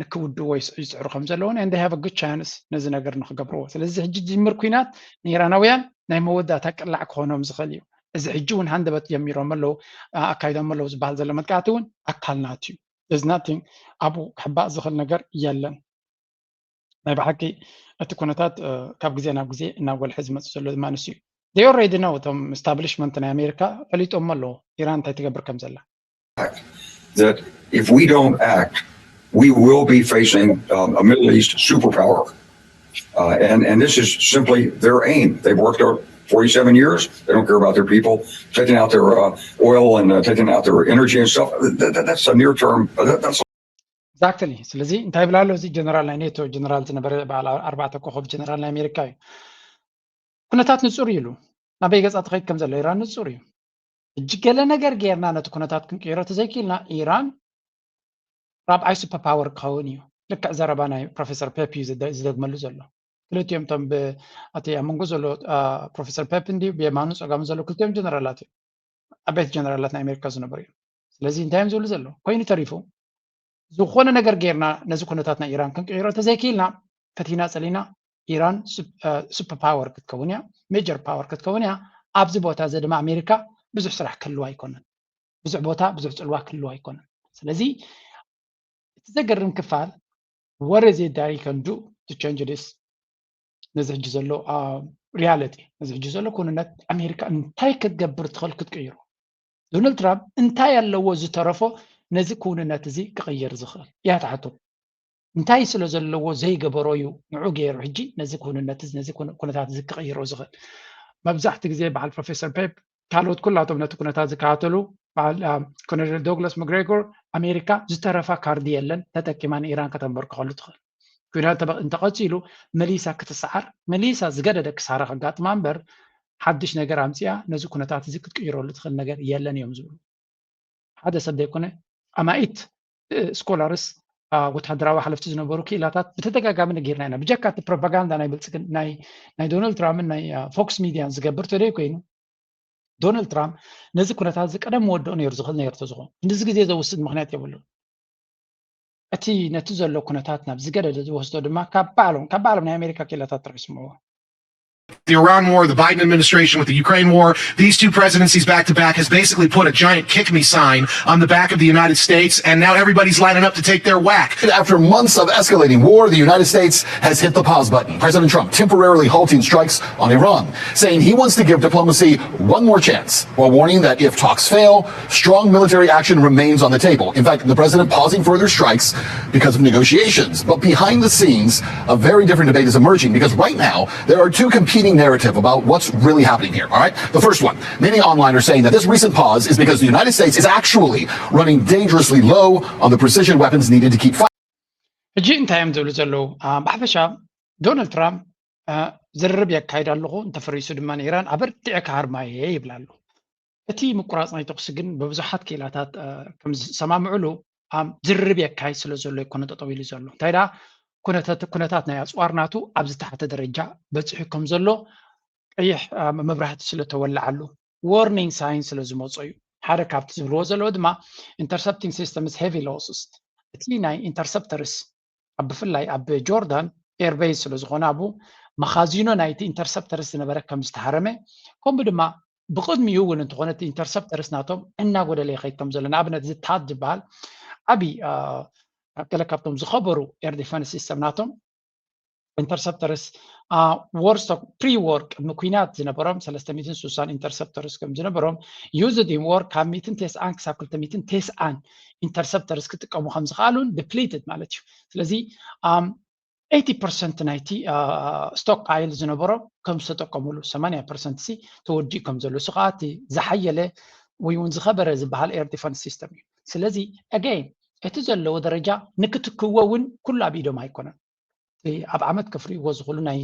ንክውድዎ ይስዕሩ ከም ዘለውን and have a good chance ነዚ ነገር ንክገብርዎ። ስለዚ ሕጂ ዝጅምር ኩናት ንኢራናውያን ናይ መወዳእታ ቅላዕ ክኾኖም ዝኽእል እዩ። እዚ ሕጂ እውን ሃንደበት ጀሚሮም ኣለዉ ኣካይዶም ኣለዉ ዝበሃል ዘሎ መጥቃዕቲ እውን ኣካል ናቱ እዩ። There's nothing ኣብኡ ክሕባእ ዝኽእል ነገር የለን። ናይ ብሓቂ እቲ ኩነታት ካብ ግዜ ናብ ግዜ እናጎልሐ ዝመፅእ ዘሎ ድማ ንሱ እዩ። They already know እቶም establishment ናይ ኣሜሪካ ፈሊጦሞ ኣለዎ ኢራን እንታይ ትገብር ከም ዘላ። That if we don't act, we will be facing um, a Middle East superpower. Uh, and, and this is simply their aim. They've worked out forty-seven years. They don't care about their people, taking out their uh, oil and uh, taking out their energy and stuff. That, that, that's a near term. That, that's Exactly. ስለዚ እንታይ ይብል ኣሎ እዚ ጀነራል ናይ ኔቶ ጀነራል ዝነበረ በዓል ኣርባዕተ ኮኸብ ጀነራል ናይ ኣሜሪካ እዩ። ኩነታት ንፁር እዩ ኢሉ ናበይ ገፃ ትኸይድ ከም ዘሎ ኢራን ንፁር እዩ። ሕጂ ገለ ነገር ጌርና ነቲ ኩነታት ክንቅይሮ ተዘይክኢልና ኢራን ራብዓይ super power ክኸውን እዩ። ልክዕ ዘረባ ናይ ፕሮፌሰር ፔፕ እዩ ዝደግመሉ ዘሎ። ክልቲኦም ቶም እቲ ኣብ መንጎ ዘሎ ፕሮፌሰር ፔፕ እንዲ ብየማኑ ፀጋሙ ዘሎ ክልቲኦም ጀነራላት እዮም። ዓበይቲ ጀነራላት ናይ ኣሜሪካ ዝነበሩ እዮም። ስለዚ እንታይ እዮም ዝብሉ ዘለዉ? ኮይኑ ተሪፉ ዝኾነ ነገር ጌርና ነዚ ኩነታት ናይ ኢራን ክንቅይሮ ተዘይክኢልና ፈቲና ፀሊና ኢራን super power ክትከውን እያ፣ major power ክትከውን እያ። ኣብዚ ቦታ እዚ ድማ ኣሜሪካ ብዙሕ ስራሕ ክህልዋ ኣይኮነን፣ ብዙሕ ቦታ ብዙሕ ፅልዋ ክህልዋ ኣይኮነን። ስለዚ እቲ ዘገርም ክፋል what is it that he can do to change this ነዚ ሕጂ ዘሎ reality ነዚ ሕጂ ዘሎ ኩንነት ኣሜሪካ እንታይ ክትገብር ትኽእል ክትቅይሮ? ዶናልድ ትራምፕ እንታይ ኣለዎ ዝተረፎ ነዚ ክውንነት እዚ ክቕይር ዝኽእል እያ ትሓቶ። እንታይ ስለ ዘለዎ ዘይገበሮ እዩ ንዑ ገይሩ ሕጂ ነዚ ክውንነት እዚ ነዚ ኩነታት እዚ ክቕይሮ ዝኽእል? መብዛሕቲ ግዜ በዓል ፕሮፌሰር ፔፕ ካልኦት ኩላቶም ነቲ ኩነታት ዝከታተሉ በዓል ኮሎኔል ዶግላስ መግሬጎር ኣሜሪካ ዝተረፋ ካርዲ የለን ተጠቂማ ንኢራን ከተንበርክኸሉ ትኽእል። ኩናት እንተቐፂሉ መሊሳ ክትሰዓር መሊሳ ዝገደደ ክሳራ ከጋጥማ እምበር ሓድሽ ነገር ኣምፅኣ ነዚ ኩነታት እዚ ክትቅይረሉ ትኽእል ነገር የለን እዮም ዝብሉ። ሓደ ሰብ ዘይኮነ ኣማኢት ስኮላርስ ወታደራዊ ሓለፍቲ ዝነበሩ ክኢላታት ብተደጋጋሚ ነጊርና ኢና። ብጀካ እቲ ፕሮፓጋንዳ ናይ ብልፅግን ናይ ዶናልድ ትራምፕን ናይ ፎክስ ሚድያን ዝገብር ተደይ ኮይኑ ዶናልድ ትራምፕ ነዚ ኩነታት እዚ ቀደም ወድኦ ነይሩ ዝኽእል ነይሩ ተዝኾን ክንድዚ ግዜ ዘውስድ ምክንያት የብሉን። እቲ ነቲ ዘሎ ኩነታት ናብ ዝገደደ ዝወስዶ ድማ ካብ ባዕሎም ካብ ባዕሎም ናይ ኣሜሪካ ክኢላታት ጥራሕ ይስምዕዎ። The Iran war, the Biden administration with the Ukraine war, these two presidencies back to back has basically put a giant kick me sign on the back of the United States, and now everybody's lining up to take their whack. After months of escalating war, the United States has hit the pause button. President Trump temporarily halting strikes on Iran, saying he wants to give diplomacy one more chance, while warning that if talks fail, strong military action remains on the table. In fact, the president pausing further strikes because of negotiations. But behind the scenes, a very different debate is emerging because right now there are two competing narratives about what's really happening here. All right, the first one, many online are saying that this recent pause is because the United States is actually running dangerously low on the precision weapons needed to keep fighting. ሕጂ እንታይ እዮም ዝብሉ ዘለዉ? ብሓፈሻ ዶናልድ ትራምፕ ዝርርብ የካይድ ኣለኹ፣ እንተፈሪሱ ድማ ንኢራን ኣበርቲዐ ክሃርማ እየ ይብል ኣሎ። እቲ ምቁራፅ ናይ ተኩሲ ግን ብብዙሓት ክኢላታት ከም ዝሰማምዕሉ ዝርርብ የካይድ ስለ ዘሎ ይኮነ ጠጠው ኢሉ ዘሎ። እንታይ ደኣ ኩነታት ናይ ኣፅዋር ናቱ ኣብ ዝተሓተ ደረጃ በፂሑ ከም ዘሎ ቀይሕ መብራህቲ ስለ ተወለዓሉ warning sign ስለ ዝመጾ እዩ። ሓደ ካብቲ ዝብልዎ ዘለዎ ድማ intercepting systems heavy losses፣ እቲ ናይ interceptors ኣብ ብፍላይ ኣብ ጆርዳን ኤርቤዝ ስለ ዝኾነ ኣብኡ መኻዚኖ ናይቲ interceptors ዝነበረ ከም ዝተሃረመ፣ ከምኡ ድማ ብቕድሚኡ እውን እንተኾነ እቲ interceptors ናቶም እናጎደለ ይኸይድ ከም ዘሎ፣ ንኣብነት እዚ ታድ ዝበሃል ዓብዪ ገለ ካብቶም ዝኸበሩ air defense system ናቶም interceptors war stock pre war ቅድሚ ኩናት ዝነበሮም ሰለስተ ሚእትን ስሳን interceptors ከም ዝነበሮም used in war ካብ ሚእትን ተስዓን ክሳብ ክልተ ሚእትን ተስዓን interceptors ክጥቀሙ ከም ዝኽኣሉን depleted ማለት እዩ። ስለዚ eighty percent ናይቲ stockpile ዝነበሮም ከም ዝተጠቀሙሉ ሰማንያ percent ሲ ተወዲኡ ከም ዘሎ እሱ ከዓ እቲ ዝሓየለ ወይ እውን ዝኸበረ ዝበሃል air defense system እዩ። ስለዚ again እቲ ዘለዎ ደረጃ ንክትክዎ እውን ኩሉ ኣብ ኢዶም ኣይኮነን። ኣብ ዓመት ከፍርይዎ ዝኽእሉ ናይ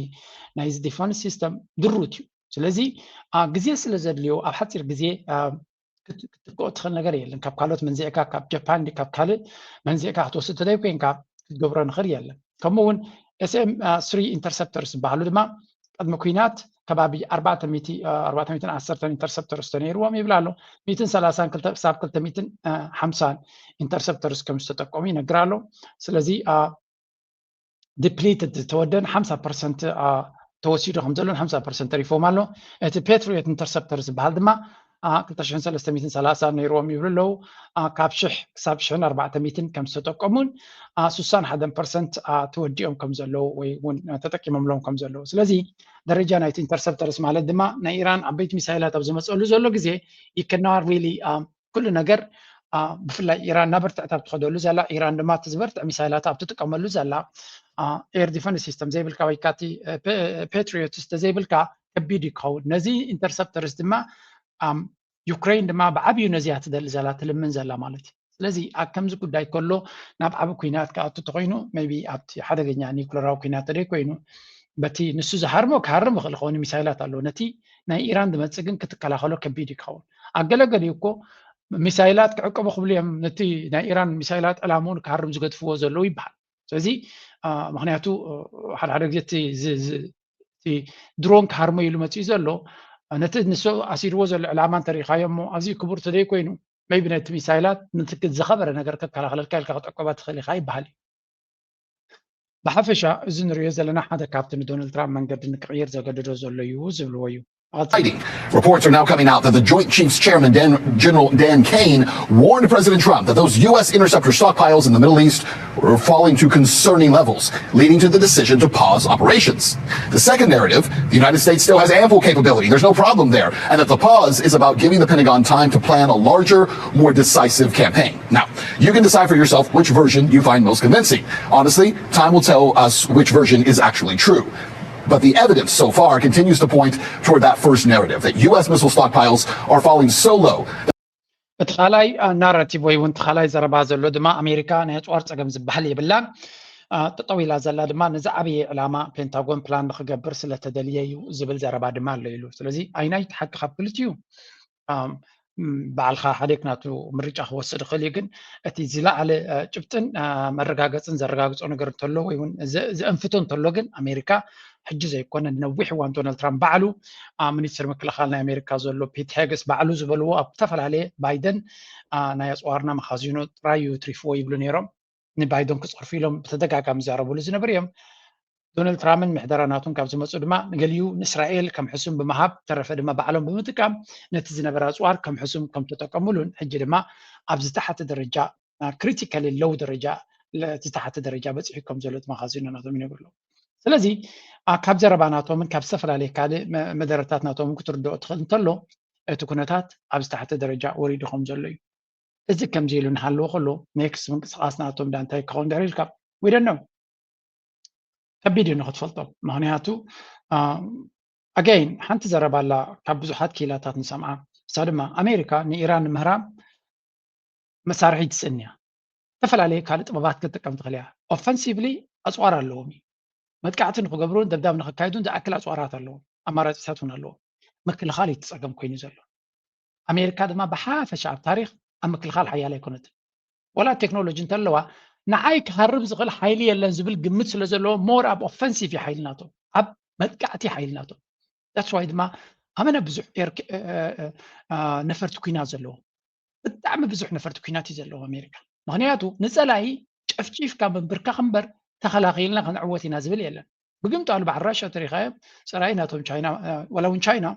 ናይዚ defense system ድሩት እዩ። ስለዚ ግዜ ስለ ዘድልዮ ኣብ ሓፂር ግዜ ክትክኦ ትኽእል ነገር የለን። ካብ ካልኦት መንዚዕካ ካብ ጃፓን ካብ ካልእ መንዚዕካ ክትወስድ ተደይ ኮይንካ ክትገብሮ ንኽእል የለን። ከምኡ እውን S M three interceptors ዝበሃሉ ድማ ቅድሚ ኩናት ከባቢ ኣርባዕተ ሚእቲ ኣርባዕተ ሚእትን ዓሰርተን interceptors ተነይርዎም ይብል ኣሎ። ሚእትን ሰላሳን ክሳብ ክልተ ሚእትን ሓምሳን interceptors ከም ዝተጠቀሙ ይነግር ኣሎ። ስለዚ depleted ዝተወደን ሓምሳ percent ተወሲዱ ከም ዘሎን ሓምሳ percent ተሪፎም ኣሎ። እቲ Patriot interceptor ዝበሃል ድማ ክልተ ሽሕን ሰለስተ ሚእትን ሰላሳን ነይርዎም ይብሉ ኣለዉ። ካብ ሽሕ ክሳብ ሽሕን ኣርባዕተ ሚእትን ከም ዝተጠቀሙን ስሳን ሓደን percent ተወዲኦም ከም ዘለዉ ወይ እውን ተጠቂሞምሎም ከም ዘለዉ። ስለዚ ደረጃ ናይቲ interceptors ማለት ድማ ናይ ኢራን ዓበይቲ ሚሳይላት ኣብ ዝመፀሉ ዘሎ ግዜ you cannot really ኩሉ ነገር ብፍላይ ኢራን እናበርትዐት ኣብ ትኸደሉ ዘላ፣ ኢራን ድማ እቲ ዝበርትዐ ሚሳይላት ኣብ ትጥቀመሉ ዘላ air defense system ዘይብልካ ወይ ካቲ Patriots ተዘይብልካ ከቢድ እዩ ክኸውን። ነዚ interceptors ድማ ዩክሬን ድማ ብዓብዩ ነዚያ ትደሊ ዘላ ትልምን ዘላ ማለት እዩ። ስለዚ ኣብ ከምዚ ጉዳይ ከሎ ናብ ዓቢ ኩናት ክኣቱ ተኮይኑ maybe ኣብቲ ሓደገኛ ኒኩለራዊ ኩናት ተደይ ኮይኑ በቲ ንሱ ዝሃርሞ ክሃርም ይኽእል ክኸውን ሚሳይላት ኣለዎ። ነቲ ናይ ኢራን ዝመፅእ ግን ክትከላኸሎ ከቢድ ይኸውን። ኣገለገሊኡ እኮ ሚሳይላት ክዕቀቡ ክብሉ እዮም ነቲ ናይ ኢራን ሚሳይላት ዕላምኡ ክሃርም ዝገድፍዎ ዘለዉ ይበሃል። ስለዚ ምክንያቱ ሓደ ሓደ ግዜ እቲ ድሮን ክሃርሞ ኢሉ መፅኡ ዘሎ ነቲ ንሱ ኣሲርዎ ዘሎ ዕላማ እንተሪኢኻዮ እሞ ኣዝዩ ክቡር ተደይ ኮይኑ maybe ነቲ ሚሳይላት ንትክል ዝኸበረ ነገር ከከላኸለልካ ኢልካ ክትዕቀባ ትኽእል ኢኻ ይበሃል እዩ። ብሓፈሻ እዚ ንሪኦ ዘለና ሓደ ካብቲ ንዶናልድ ትራምፕ መንገዲ ንክቕይር ዘገድዶ ዘሎ እዩ ዝብልዎ እዩ። Reports are now coming out that the Joint Chiefs Chairman Dan, General Dan Caine warned President Trump that those U S interceptor stockpiles in the Middle East were falling to concerning levels, leading to the decision to pause operations. The second narrative, the United States still has ample capability, there's no problem there, and that the pause is about giving the Pentagon time to plan a larger, more decisive campaign. Now, you can decide for yourself which version you find most convincing. Honestly, time will tell us which version is actually true. But the evidence so far continues to point toward that first narrative, that U S missile stockpiles are falling so low. እቲ ካልኣይ ናራቲቭ ወይ እውን እቲ ካልኣይ ዘረባ ዘሎ ድማ ኣሜሪካ ናይ ኣፅዋር ፀገም ዝበሃል የብላን፣ ጠጠው ኢላ ዘላ ድማ ንዝዓበየ ዕላማ ፔንታጎን ፕላን ንክገብር ስለተደልየ እዩ ዝብል ዘረባ ድማ ኣሎ ኢሉ። ስለዚ ኣይናይ ሓቂ ካብ ክልቲኡ ባዕልካ ሓደ ናቱ ምርጫ ክወስድ ይኽእል እዩ። ግን እቲ ዝለዓለ ጭብጥን መረጋገፅን ዘረጋግፆ ነገር እንተሎ ወይ እውን ዘእንፍቶ እንተሎ ግን ኣሜሪካ ሕጂ ዘይኮነ ነዊሕ እዋን ዶናልድ ትራምፕ ባዕሉ ሚኒስትር ምክልኻል ናይ ኣሜሪካ ዘሎ ፒት ሄግስ ባዕሉ ዝበልዎ ኣብ ዝተፈላለየ ባይደን ናይ ኣፅዋርና መኻዚኖ ጥራይ እዩ ትሪፍዎ ይብሉ ነይሮም። ንባይደን ክፀርፉ ኢሎም ብተደጋጋሚ ይዛረብሉ ዝነበሩ እዮም። ዶናልድ ትራምፕን ምሕደራ ናቱን ካብ ዝመፁ ድማ ንገሊኡ ንእስራኤል ከም ሕሱም ብምሃብ ተረፈ ድማ ባዕሎም ብምጥቃም ነቲ ዝነበረ ኣፅዋር ከም ሕሱም ከም ተጠቀሙሉን ሕጂ ድማ ኣብ ዝተሓተ ደረጃ critical low ደረጃ ዝተሓተ ደረጃ በፂሑ ከም ዘሎ እቲ መኻዚኖ ናቶም ይነግሩ ኣለዉ። ስለዚ ካብ ዘረባ ናቶምን ካብ ዝተፈላለየ ካልእ መደረታት ናቶምን ክትርድኦ ትኽእል እንተሎ እቲ ኩነታት ኣብ ዝተሓተ ደረጃ ወሪዱ ከም ዘሎ እዩ። እዚ ከምዚ ኢሉ እናሃለወ ከሎ ኔክስት ምንቅስቃስ ናቶም ዳ እንታይ ክኸውን ድሕሪ ኢልካ we don't know። ከቢድ እዩ ንክትፈልጦ። ምክንያቱ again ሓንቲ ዘረባ ኣላ ካብ ብዙሓት ክኢላታት ንሰምዓ። እሳ ድማ ኣሜሪካ ንኢራን ንምህራም መሳርሒ ትስእን እያ። ዝተፈላለየ ካልእ ጥበባት ክትጥቀም ትኽእል እያ። Offensively ኣፅዋር ኣለዎም እዩ። መጥቃዕቲ ንክገብሩን ደብዳብ ንክካየዱን ዝኣክል ኣፅዋራት ኣለዎም። ኣማራፂታት እውን ኣለዎም። ምክልኻል እዩ እቲ ፀገም ኮይኑ ዘሎ። ኣሜሪካ ድማ ብሓፈሻ ኣብ ታሪክ ኣብ ምክልኻል ሓያል ኣይኮነትን። ዋላ ቴክኖሎጂ እንተለዋ ንዓይ ክሃርም ዝኽእል ሓይሊ የለን ዝብል ግምት ስለ ዘለዎ more ኣብ offensive እዩ ሓይሊ ናቶም፣ ኣብ መጥቃዕቲ ሓይሊ ናቶም። That's why ድማ ኣመና ብዙሕ ነፈርቲ ኩናት ዘለዎ፣ ብጣዕሚ ብዙሕ ነፈርቲ ኩናት እዩ ዘለዎ ኣሜሪካ። ምክንያቱ ንፀላኢ ጨፍጪፍካ ምንብርካክ እምበር ተኸላኺልና ክንዕወት ኢና ዝብል የለን። ብግምጣሉ በዓል ራሻ ተሪኻዮ፣ ፀላኢ ናቶም ቻይና፣ ዋላ እውን ቻይና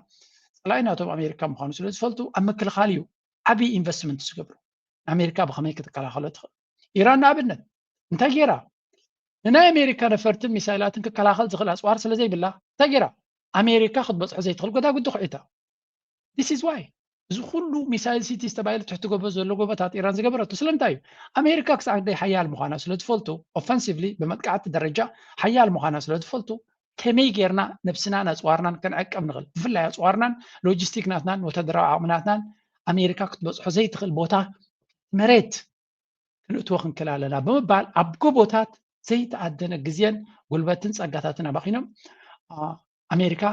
ፀላኢ ናቶም ኣሜሪካ ምኳኑ ስለ ዝፈልጡ ኣብ ምክልኻል እዩ ዓብዪ ኢንቨስትመንት ዝገብሩ። ኣሜሪካ ብኸመይ ክትከላኸሎ ትኽእል? ኢራን ንኣብነት እንታይ ገይራ? ንናይ ኣሜሪካ ነፈርትን ሚሳይላትን ክከላኸል ዝኽእል ኣፅዋር ስለ ዘይብላ እንታይ ገይራ? ኣሜሪካ ክትበፅሖ ዘይትኽእል ጎዳጉዲ ኩዒታ። This is why እዚ ኩሉ ሚሳይል ሲቲ ዝተባሂለ ትሕቲ ጎቦ ዘሎ ጎቦታት ኢራን ዝገበረቱ ስለምንታይ እዩ? ኣሜሪካ ክሳዕ ክንደይ ሓያል ምዃና ስለ ዝፈልጡ፣ ኦፈንሲቭሊ ብመጥቃዕቲ ደረጃ ሓያል ምዃና ስለ ዝፈልጡ፣ ከመይ ጌርና ነብስናን ኣፅዋርናን ክንዕቀብ ንኽእል፣ ብፍላይ ኣፅዋርናን ሎጂስቲክ ናትናን ወታደራዊ ዓቕምናትናን ኣሜሪካ ክትበፅሖ ዘይትኽእል ቦታ መሬት ክንእትዎ ክንክእል ኣለና ብምባል ኣብ ጎቦታት ዘይተኣደነ ግዜን ጉልበትን ጸጋታትን ኣባኺኖም ኣሜሪካ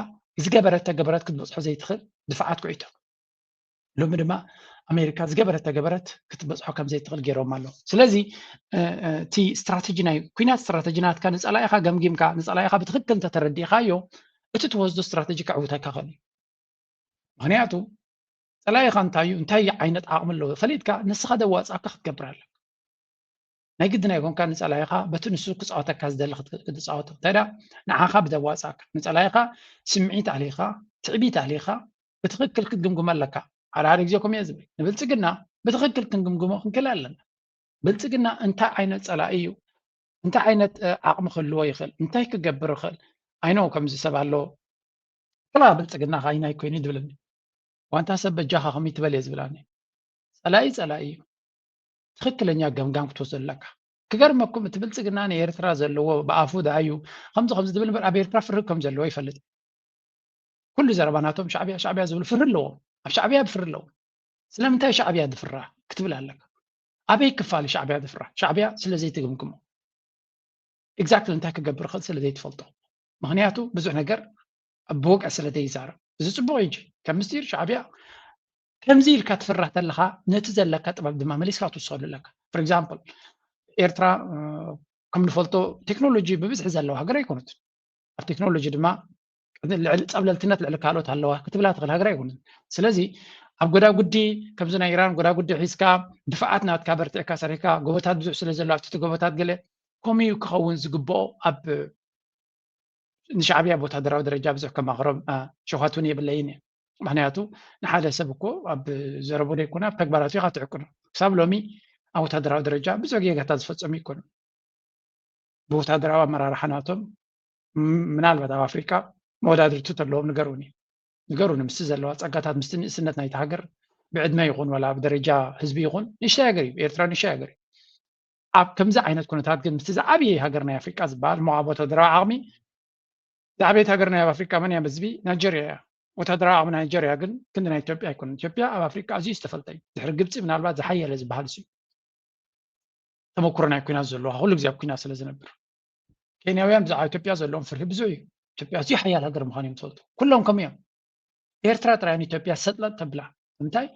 ዝገበረት ተገበረት ክትበፅሖ ዘይትኽእል ድፍዓት ኩዒቶም። ሎሚ ድማ ኣሜሪካ ዝገበረት ተገበረት ክትበፅሖ ከም ዘይትኽእል ገይሮም ኣሎ። ስለዚ እቲ ስትራተጂ ናይ ኩናት ስትራተጂ ናትካ ንፀላኢኻ ገምጊምካ ንፀላኢኻ ብትኽክል እንተተረዲእካዮ እቲ ትወስዶ ስትራተጂ ከዕውተካ ኽእል እዩ። ምክንያቱ ፀላኢኻ እንታይ እዩ፣ እንታይ ዓይነት ዓቕሚ ኣለዎ ፈሊጥካ ንስኻ ደዋፃእካ ክትገብር ኣለካ። ናይ ግድን ኣይኮንካ ንፀላኢኻ በቲ ንሱ ክፃወተካ ዝደሊ ክትፃወቶ። እንታይ ደኣ ንዓኻ ብደዋፃእካ ንፀላኢኻ ስምዒት ኣሊኻ፣ ትዕቢት ኣሊኻ ብትኽክል ክትግምግሞ ኣለካ። ሓደ ሓደ ግዜ ከምኡ እየ ዝብል። ንብልፅግና ብትኽክል ክንግምግሞ ክንክእል ኣለና። ብልፅግና እንታይ ዓይነት ፀላኢ እዩ፣ እንታይ ዓይነት ዓቕሚ ክህልዎ ይኽእል፣ እንታይ ክገብር ይኽእል? ኣይኖ ከምዚ ሰብ ኣሎ ክላ ብልፅግና ኻይናይ ኮይኑ ድብለኒ ዋንታ ሰብ በጃኻ ከመይ ትበል እየ ዝብላኒ። ፀላኢ ፀላኢ እዩ። ትኽክለኛ ገምጋም ክትወስዶ ኣለካ። ክገርመኩም እቲ ብልፅግና ንኤርትራ ዘለዎ ብኣፉ ደኣ እዩ ከምዚ ከምዚ ድብል እምበር ኣብ ኤርትራ ፍርህ ከም ዘለዎ ይፈልጥ። ኩሉ ዘረባ ናቶም ሻዕብያ ሻዕብያ ዝብሉ ፍርህ ኣለዎም። ኣብ ሻዕብያ ብፍርህ ኣለዎም። ስለምንታይ ሻዕብያ ድፍራ ክትብል ኣለካ። ኣበይ ክፋል ሻዕብያ ድፍራ? ሻዕብያ ስለ ዘይትግምግሞ ኤግዛክትሊ እንታይ ክገብር ይኽእል ስለ ዘይትፈልጦ። ምክንያቱ ብዙሕ ነገር ብወግዒ ስለ ዘይዛረብ። እዚ ፅቡቕ እዩ። ከም ምስጢር ሻዕብያ ከምዚ ኢልካ ትፍራህ ተለኻ ነቲ ዘለካ ጥበብ ድማ መሊስካ ክትውስኸሉ ኣለካ። For example ኤርትራ ከም ንፈልጦ ቴክኖሎጂ ብብዝሒ ዘለዋ ሃገር ኣይኮነትን። ኣብ ቴክኖሎጂ ድማ ልዕሊ ፀብለልትነት ልዕሊ ካልኦት ኣለዋ ክትብላ ትኽእል ሃገር ኣይኮነትን። ስለዚ ኣብ ጎዳጉዲ ከምዚ ናይ ኢራን ጎዳጉዲ ሒዝካ ድፍዓት ናትካ በርቲዕካ ሰሪሕካ ጎቦታት ብዙሕ ስለ ዘሎ ኣብቲ ጎቦታት ገለ ከምኡ ክኸውን ዝግብኦ ኣብ ንሻዕብያ ብወታደራዊ ደረጃ ብዙሕ ከማኽሮም ሸውሃት እውን የብለይን እየ። ምክንያቱ ንሓደ ሰብ እኮ ኣብ ዘረቡ ዘይኮነ ኣብ ተግባራቱ ኢኻ ትዕቅኖ። ክሳብ ሎሚ ኣብ ወታደራዊ ደረጃ ብዙሕ ጌጋታት ዝፈጸሙ ይኮኑ። ብወታደራዊ ኣመራርሓ ናቶም ምናልባት ኣብ ኣፍሪቃ መወዳድርቲ ተለዎም ንገሩኒ ንገሩኒ ምስቲ ዘለዋ ጸጋታት ምስቲ ንእስነት ናይቲ ሃገር ብዕድመ ይኹን ዋላ ብደረጃ ህዝቢ ይኹን ንእሽተይ ሃገር እዩ። ኤርትራ ንእሽተይ ሃገር እዩ። ኣብ ከምዚ ዓይነት ኩነታት ግን ምስቲ ዝዓብየ ሃገር ናይ ኣፍሪቃ ዝበሃል እሞ ኣብ ወታደራዊ ዓቕሚ ዝዓበየት ሃገር ናይ ኣብ ኣፍሪቃ መን እያ ብዝቢ ናይጀርያ እያ። ወታደራዊ ዓቕሚ ናይጀርያ ግን ክንዲ ናይ ኢትዮጵያ ኣይኮነን። ኢትዮጵያ ኣብ ኣፍሪቃ ኣዝዩ ዝተፈልጠ እዩ። ድሕሪ ግብፂ ምናልባት ዝሓየለ ዝበሃል እሱ እዩ። ተመኩሮ ናይ ኩናት ዘለዋ ኩሉ ግዜ ኣብ ኩናት ስለ ዝነብር ኬንያውያን ብዛዕባ ኢትዮጵያ ዘለዎም ፍርሂ ብዙሕ እዩ። ኢትዮጵያ ኣዝዩ ሓያል ሃገር ምዃኑ እዮም ዝፈልጡ። ኩሎም ከምኡ እዮም። ኤርትራ ጥራይ ንኢትዮጵያ ሰጥለጥ ተብላ። እንታይ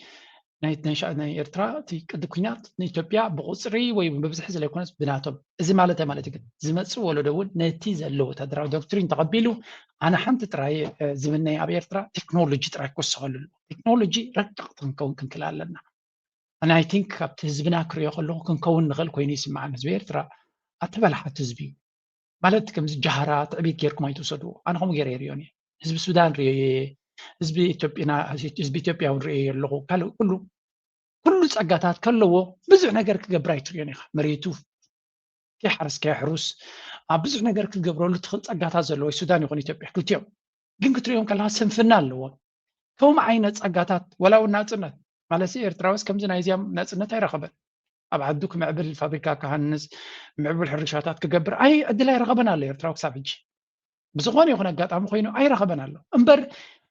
ናይ ናይ ሻ- ናይ ኤርትራ እቲ ቅዲ ኩናት ንኢትዮጵያ ብቁፅሪ ወይ ብብዝሒ ስለይኮነስ ብናቶም። እዚ ማለት ማለት ግን ዝመፅእ ወለዶ እውን ነቲ ዘሎ ወታደራዊ ዶክትሪን ተቐቢሉ ኣነ ሓንቲ ጥራይ እ፣ ዝምነይ ኣብ ኤርትራ ቴክኖሎጂ ጥራይ ክወሰኸሉ ኣለዎ። ቴክኖሎጂ ረቀቕቲ ክንከውን ክንክእል ኣለና። ኣነ ኣይ ቲንክ ካብቲ ህዝብና ክሪኦ ከለኹ ክንከውን ንኽእል ኮይኑ ይስምዓኒ። ህዝቢ ኤርትራ ኣተበላሓት ህዝቢ እዩ። ማለት ከምዚ ጃህራ ትዕቢት ጌርኩም ኣይትውሰድዎ። ኣነ ከምኡ ገይረ ይሪኦን እየ። ህዝቢ ሱዳን ሪኦ እየ፣ ህዝቢ ኢትዮጵና ህዝቢ ኢትዮጵያ እውን ሪኦ ኣለኹ። ካልእ ኩሉ ኩሉ ጸጋታት ከለዎ ብዙሕ ነገር ክገብር ኣይትሪኦን ኢኻ። መሬቱ ከይሓረስ ከየሕሩስ ኣብ ብዙሕ ነገር ክትገብረሉ ትኽእል ጸጋታት ዘለዎ ሱዳን ይኹን ኢትዮጵያ ክልቲኦም ግን ክትሪኦም ከለኻ ስንፍና ኣለዎም። ከምኡ ዓይነት ጸጋታት ወላ እውን ናጽነት ማለት ኤርትራውስ ከምዚ ናይዚያም ናጽነት ኣይረኸበን። ኣብ ዓዱ ክምዕብል ፋብሪካ ክሃንስ ምዕቡል ሕርሻታት ክገብር ኣይ ዕድል ኣይረኸበን ኣሎ ኤርትራዊ ክሳብ ሕጂ። ብዝኾነ ይኹን ኣጋጣሚ ኮይኑ ኣይረኸበን ኣሎ እምበር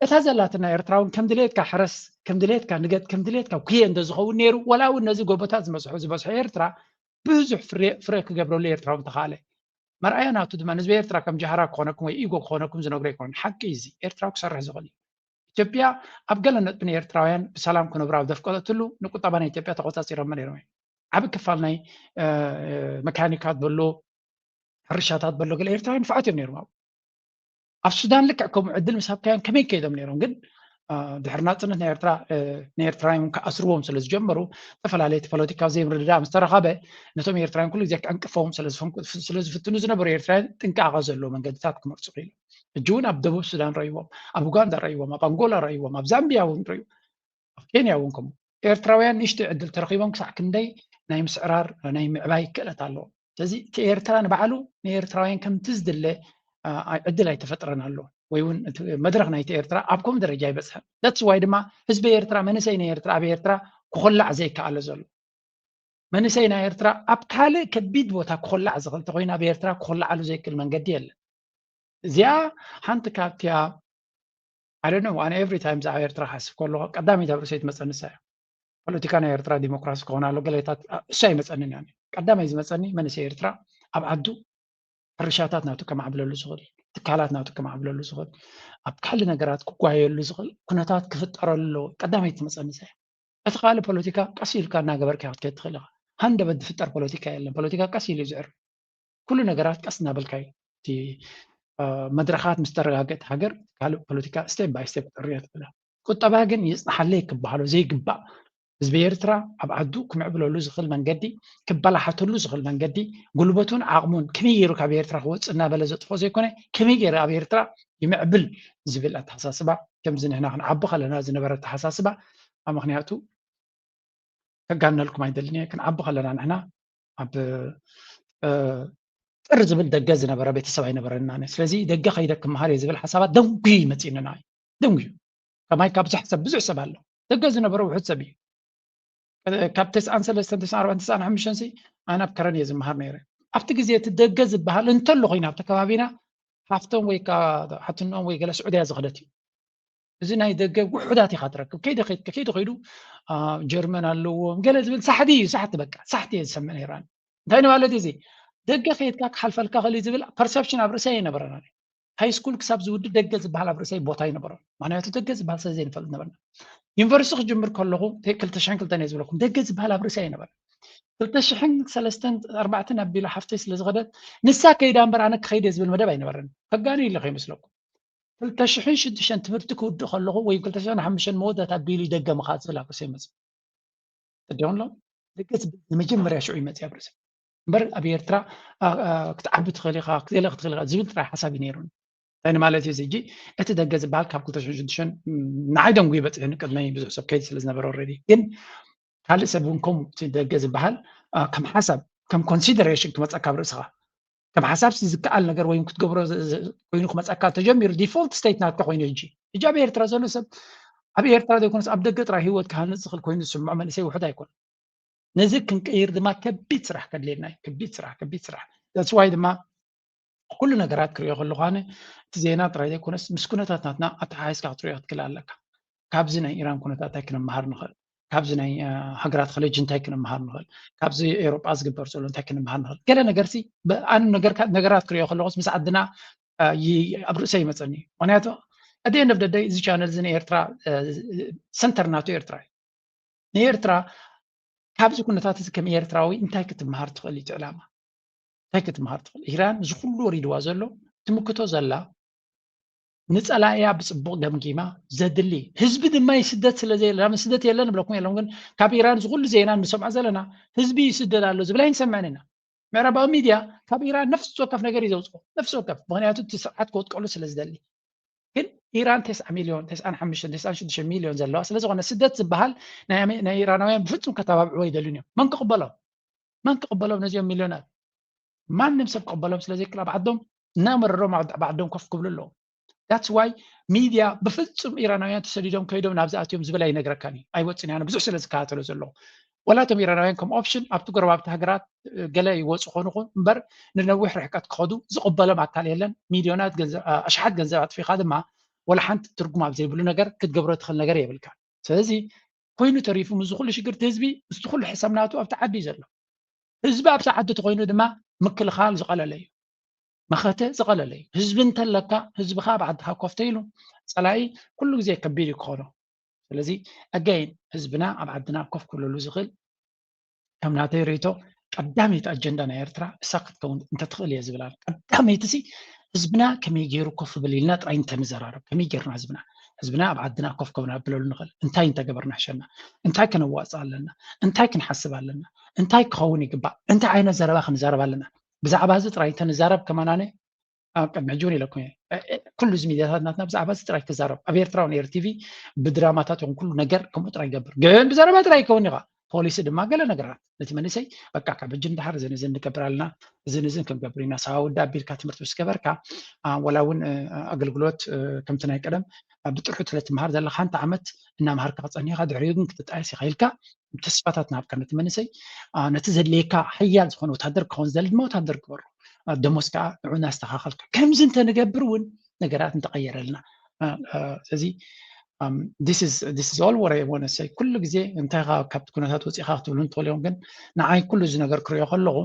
እታ ዘላትና ኤርትራ እውን ከም ድሌትካ ሕረስ ከም ድሌትካ ንገድ ከም ድሌትካ ኩየ እንተ ዝኸውን ነይሩ ወላ እውን ነዚ ጎቦታት ዝመስሑ ዝበዝሖ ኤርትራ ብዙሕ ፍረ ክገብረሉ ኤርትራዊ ምተኻእለ። መርኣያ ናቱ ድማ ንህዝቢ ኤርትራ ከም ጃህራ ክኾነኩም ወይ ኢጎ ክኾነኩም ዝነግሮ ኣይኮነን። ሓቂ እዩ እዚ። ኤርትራዊ ክሰርሕ ዝኽእል እዩ። ኢትዮጵያ ኣብ ገለ ነጥቢ ንኤርትራውያን ብሰላም ክነብሩ ኣብ ዘፍቀደትሉ ንቁጠባ ናይ ኢትዮጵያ ተቆጻጺሮሞ ነይሮም እዮም። ዓቢ ክፋል ናይ መካኒካት በሎ ሕርሻታት በሎ ገለ ኤርትራውያን ንፉዓት እዮም ነይሮም ኣብኡ። ኣብ ሱዳን ልክዕ ከምኡ ዕድል ምስ ሃብካዮም ከመይ ከይዶም ነይሮም ግን ድሕሪ ናፅነት ናይ ኤርትራ ንኤርትራውያን ክኣስርዎም ስለ ዝጀመሩ፣ ዝተፈላለየ ፖለቲካዊ ዘይምርድዳእ ምስ ተረኸበ፣ ነቶም ኤርትራውያን ኩሉ ግዜ ክዕንቅፈዎም ስለ ዝፍትኑ ዝነበሩ ኤርትራውያን ጥንቃቐ ዘለዎ መንገድታት ክመርፁ ክኢሉ። ሕጂ እውን ኣብ ደቡብ ሱዳን ረእይዎም፣ ኣብ ኡጋንዳ ረእይዎም፣ ኣብ ኣንጎላ ረእይዎም፣ ኣብ ዛምቢያ እውን ረእዩ፣ ኣብ ኬንያ እውን ከምኡ። ኤርትራውያን ንእሽተይ ዕድል ተረኺቦም ክሳዕ ክንደይ ናይ ምስዕራር ናይ ምዕባይ ክእለት ኣለዎም። ስለዚ እቲ ኤርትራ ንባዕሉ ንኤርትራውያን ከምቲ ዝድለ ዕድል ኣይተፈጥረን ኣሎ፣ ወይ እውን መድረኽ ናይቲ ኤርትራ ኣብ ከምኡ ደረጃ ኣይበፅሐን። That's why ድማ ህዝቢ ኤርትራ፣ መንእሰይ ናይ ኤርትራ ኣብ ኤርትራ ክኾላዕ ዘይከኣለ ዘሎ። መንእሰይ ናይ ኤርትራ ኣብ ካልእ ከቢድ ቦታ ክኾላዕ ዝኽእል እንተኮይኑ፣ ኣብ ኤርትራ ክኾላዓሉ ዘይክእል መንገዲ የለን። እዚኣ ሓንቲ ካብቲያ፣ I don't know፣ ኣነ every time ብዛዕባ ኤርትራ ክሓስብ ከለኹ ቀዳመይቲ ኣብ ርእሰይ ትመፀኒ እሳ እያ። ፖለቲካ ናይ ኤርትራ ዲሞክራሲ ክኾን ኣሎ ገለታት እሱ ኣይመፀንን እያ። ቀዳማይ ዝመፀኒ መንእሰይ ኤርትራ ኣብ ዓዱ ሕርሻታት ናቱ ከማዕብለሉ ዝኽእል፣ ትካላት ናቱ ከማዕብለሉ ዝኽእል፣ ኣብ ካልእ ነገራት ክጓየሉ ዝኽእል ኩነታት ክፍጠረሉ ኣለዎ። ቀዳመይቲ ትመፀኒ እሳ እያ። እቲ ካልእ ፖለቲካ ቀስ ኢልካ እናገበርካ ክትከይድ ትኽእል ኢኻ። ሃንደበት ዝፍጠር ፖለቲካ የለን። ፖለቲካ ቀስ ኢሉ እዩ ዝዕር። ኩሉ ነገራት ቀስ እናበልካ እዩ። እቲ መድረኻት ምስ ተረጋገጥ ሃገር ካልእ ፖለቲካ step by step ክትዕርዮ ትኽእል። ቁጠባ ግን ይፅናሓለይ ክበሃሎ ዘይግባእ፣ ህዝቢ ኤርትራ ኣብ ዓዱ ክምዕብለሉ ዝኽእል መንገዲ፣ ክበላሓተሉ ዝኽእል መንገዲ፣ ጉልበቱን ዓቕሙን ከመይ ገይሩ ካብ ኤርትራ ክወፅእ እናበለ ዘጥፎ ዘይኮነ፣ ከመይ ገይሩ ኣብ ኤርትራ ይምዕብል ዝብል ኣተሓሳስባ፣ ከምዚ ንሕና ክንዓቢ ከለና ዝነበረ ኣተሓሳስባ። ኣብ ምክንያቱ ከጋነልኩም ኣይደልን እየ። ክንዓቢ ከለና ንሕና ኣብ ጥር ዝብል ደገ ዝነበረ ቤተሰብ ኣይነበረና። ስለዚ ደገ ከይደ ክመሃር እየ ዝብል ሓሳባት ደንጉዩ መፂእንና እዩ። ደንጉዩ። ከማይ ካብ ብዙሕ ሰብ፣ ብዙሕ ሰብ ኣሎ። ደገ ዝነበረ ውሑድ ሰብ እዩ። ካብ ተስዓን ሰለስተን፣ ተስዓን ኣርባዕተን፣ ተስዓን ሓሙሽተን ሲ ኣነ ኣብ ከረን እየ ዝመሃር ነይረ። ኣብቲ ግዜ እቲ ደገ ዝበሃል እንተሎ ኮይኑ ኣብቲ ከባቢና ሓፍቶም ወይ ሓትኖም ወይ ገለ ስዑድያ ዝኸደት እዩ። እዚ ናይ ደገ ውሑዳት ኢኻ ትረክብ። ከይደ ከይድካ፣ ከይደ ከይዱ ጀርመን ኣለዎም ገለ ዝብል ሳሕቲ እዩ፣ ሳሕቲ በቃ፣ ሳሕቲ እየ ዝሰምዕ ነይራን። እንታይ ንማለት እዩ እዚ? ደገ ከይድካ ክሓልፈልካ ክእል ዝብል ፐርሰፕሽን ኣብ ርእሰይ ኣይነበረና። ሃይ ስኩል ክሳብ ዝውድእ ደገ ዝበሃል ኣብ ርእሰይ ቦታ ኣይነበሮን። ምክንያቱ ደገ ዝበሃል ስለ ዘይንፈልጥ ነበርና። ዩኒቨርሲቲ ክጅምር ከለኹ ክልተ ሽሕን ክልተን እየ ዝብለኩም፣ ደገ ዝበሃል ኣብ ርእሰይ ኣይነበረን። ክልተ ሽሕን ሰለስተን ኣርባዕተን ኣቢላ ሓፍተይ ስለ ዝኸደት ንሳ ከይዳ እምበር ኣነ ክኸይድ እየ ዝብል መደብ ኣይነበረን። ከጋንይ ኢለ ከይመስለኩም። ክልተ ሽሕን ሽዱሽተን ትምህርቲ ክውድእ ከለኹ ወይ ክልተ ሽሕን ሓሙሽተን መወዳእታ ኣቢሉ ደገ ምኻድ ዝብል ኣብ ርእሰይ መፅእ። ተደንሎ ደገ ዝብል ንመጀመርያ ሽዑ ይመፅእ ኣብ ርእሰይ። እምበር ኣብ ኤርትራ ክትዓቢ ትኽእል ኢኻ፣ ክትገለ ክትኽእል ኢኻ ዝብል ጥራይ ሓሳብ እዩ ነይሩኒ። እንታይ ንማለት እዩ እዚ? ሕጂ እቲ ደገ ዝበሃል ካብ ክልተ ሽሕን ሽዱሽተን ንዓይ ደንጉ ይበፅሕኒ፣ ቅድመይ ብዙሕ ሰብ ከይዲ ስለ ዝነበረ already። ግን ካልእ ሰብ እውን ከምኡ እቲ ደገ ዝበሃል ከም ሓሳብ፣ ከም ኮንሲደሬሽን ክመፀካ ኣብ ርእስኻ። ከም ሓሳብ ዝከኣል ነገር ወይ ክትገብሮ ኮይኑ ክመፀካ ተጀሚሩ ዲፎልት ስቴት ናትካ ኮይኑ ሕጂ። ሕጂ ኣብ ኤርትራ ዘሎ ሰብ ኣብ ኤርትራ ዘይኮነስ ኣብ ደገ ጥራይ ህይወት ክሃንፅ ዝኽእል ኮይኑ ዝስምዖ መንእሰይ ውሑድ ኣይኮነን። ነዚ ክንቅይር ድማ ከቢድ ስራሕ ከድልየና እዩ። ከቢድ ስራሕ፣ ከቢድ ስራሕ። That's why ድማ ኩሉ ነገራት ክሪኦ ከለኹ ኣነ እቲ ዜና ጥራይ ዘይኮነስ ምስ ኩነታት ናትና ኣተሓሒዝካ ክትሪኦ ክትክእል ኣለካ። ካብዚ ናይ ኢራን ኩነታት እንታይ ክንመሃር ንኽእል? ካብዚ ናይ ሃገራት ኸሊጅ እንታይ ክንመሃር ንኽእል? ካብዚ ኤውሮጳ ዝግበር ዘሎ እንታይ ክንመሃር ንኽእል? ገለ ነገርሲ ኣነ ነገራት ክሪኦ ከለኹስ ምስ ዓድና ኣብ ርእሰይ ይመፀኒ። ምክንያቱ at the end of the day እዚ ቻነል እዚ ንኤርትራ ሰንተር ናቱ ኤርትራ እዩ። ንኤርትራ ካብዚ ኩነታት እዚ ከም ኤርትራዊ እንታይ ክትመሃር ትኽእል እዩ እቲ ዕላማ? እንታይ ክትመሃር ትኽእል? ኢራን እዚ ኩሉ ወሪድዋ ዘሎ ትምክቶ ዘላ ንፀላእያ ብፅቡቕ ገምጊማ ዘድሊ ህዝቢ ድማ ይስደት ስለ ዘየለ ስደት የለን ብለኩም የለም። ግን ካብ ኢራን እዚ ኩሉ ዜና ንሰምዖ ዘለና ህዝቢ ይስደድ ኣሎ ዝብል ኣይንሰምዕን ኢና። ምዕራባዊ ሚድያ ካብ ኢራን ነፍሲ ወከፍ ነገር እዩ ዘውፅኦ፣ ነፍሲ ወከፍ። ምክንያቱ እቲ ስርዓት ክወጥቀሉ ስለ ዝደሊ። ግን ኢራን ተስዓ ሚልዮን፣ ተስዓን ሓሙሽተን፣ ተስዓን ሽዱሽተን ሚልዮን ዘለዋ ስለ ዝኾነ ስደት ዝበሃል ናይ ኢራናውያን ብፍፁም ከተባብዕዎ ኣይደልን እዮም። መን ክቕበሎም? መን ክቕበሎም ነዚኦም ሚልዮናት? ማንም ሰብ ክቕበሎም ስለ ዘይክእል ኣብ ዓዶም እናመረሮም ኣብ ዓዶም ኮፍ ክብሉ ኣለዎም። That's why ሚድያ ብፍፁም ኢራናውያን ተሰዲዶም ከይዶም ናብዚ ኣትዮም ዝብል ኣይነግረካን እዩ። ኣይወፅን እየ ኣነ ብዙሕ ስለ ዝከታተሎ ዘለኹ። ወላ እቶም ኢራናውያን ከም ኦፕሽን ኣብቲ ጎረባብቲ ሃገራት ገለ ይወፁ ኮኑ እምበር ንነዊሕ ርሕቀት ክኸዱ ዝቕበሎም ኣካል የለን። ሚልዮናት ኣሽሓት ገንዘብ ኣጥፊኻ ድማ ወላ ሓንቲ ትርጉም ኣብ ዘይብሉ ነገር ክትገብሮ ትኽእል ነገር የብልካ። ስለዚ ኮይኑ ተሪፉ ምስዚ ኩሉ ሽግርቲ ህዝቢ ምስቲ ኩሉ ሕሰም ናቱ ኣብቲ ዓዲ እዩ ዘሎ። ህዝቢ ኣብቲ ዓዲ ተኮይኑ ድማ ምክልኻል ዝቐለለ እዩ። መኸተ ዝቐለለ እዩ። ህዝቢ እንተለካ ህዝብኻ ኣብ ዓድኻ ኮፍ ተይሉ ፀላኢ ኩሉ ግዜ ከቢድ እዩ ክኾኖ። ስለዚ again ህዝብና ኣብ ዓድና ኮፍ ክብለሉ ዝኽእል ከም ናተይ ርእይቶ ቀዳመይቲ ኣጀንዳ ናይ ኤርትራ እሳ ክትከውን እንተትኽእል እየ ዝብላ። ቀዳመይቲ ሲ ህዝብና ከመይ ገይሩ ኮፍ ብል ኢልና ጥራይ እንተንዘራረብ ከመይ ገይርና ህዝብና ህዝብና ኣብ ዓድና ኮፍ ኮፍ ነብለሉ ንኽእል። እንታይ እንተገበርና ሕሸና? እንታይ ከነዋፅእ ኣለና? እንታይ ክንሓስብ ኣለና? እንታይ ክኸውን ይግባእ? እንታይ ዓይነት ዘረባ ክንዛረብ ኣለና? ብዛዕባ እዚ ጥራይ እንተንዛረብ ከማናነ ኣብ ቅድሚ ሕጂ እውን ኢለኩም እየ። እ- እ- ኩሉ እዚ ሚድያታት ናትና ብዛዕባ እዚ ጥራይ ክዛረብ ኣብ ኤርትራ እውን ኤር ቲቪ ብድራማታት ይኹን ኩሉ ነገር ከምኡ ጥራይ ይገብር። ግን ብዘረባ ጥራይ ይከውን ኢኻ። ፖሊሲ ድማ ገለ ነገራት ነቲ መንእሰይ በቃ ካብ ሕጂ ንድሓር እዝን እዝን ንገብር ኣለና፣ እዝን እዝን ክንገብር ኢና። ሰብኣዊ ወዲ ኣቢልካ ትምህርቲ ምስ ገበርካ አ፣ ወላ እውን እ፣ ኣገልግሎት እ፣ ከምቲ ናይ ቀደም አ፣ ብጥርሑ ስለ ትመሃር ዘለካ ሓንቲ ዓመት እናምሃርካ ክፀኒኻ ድሕሪኡ ግን ክትጣየስ ኢኻ ኢልካ ተስፋታት ናብካ ነቲ መንእሰይ አ፣ ነቲ ዘድልየካ ሓያል ዝኾነ ወታደር ክኸውን ዝደሊ ድማ ወታደር ግበሩ። አ፣ ደሞዝ ከዓ ንዑ እናስተኻኸልካ ከምዚ እንተንገብር እውን ነገራት እንተቐየረልና አ፣ አ፣ ስለዚ this is all what I want to say። ኩሉ ግዜ እንታይ ኢኻ ካብቲ ኩነታት ወፂእካ ክትብሉ እንትኽእሉ እዮም ግን ንዓይ ኩሉ እዚ ነገር ክሪኦ ከለኹ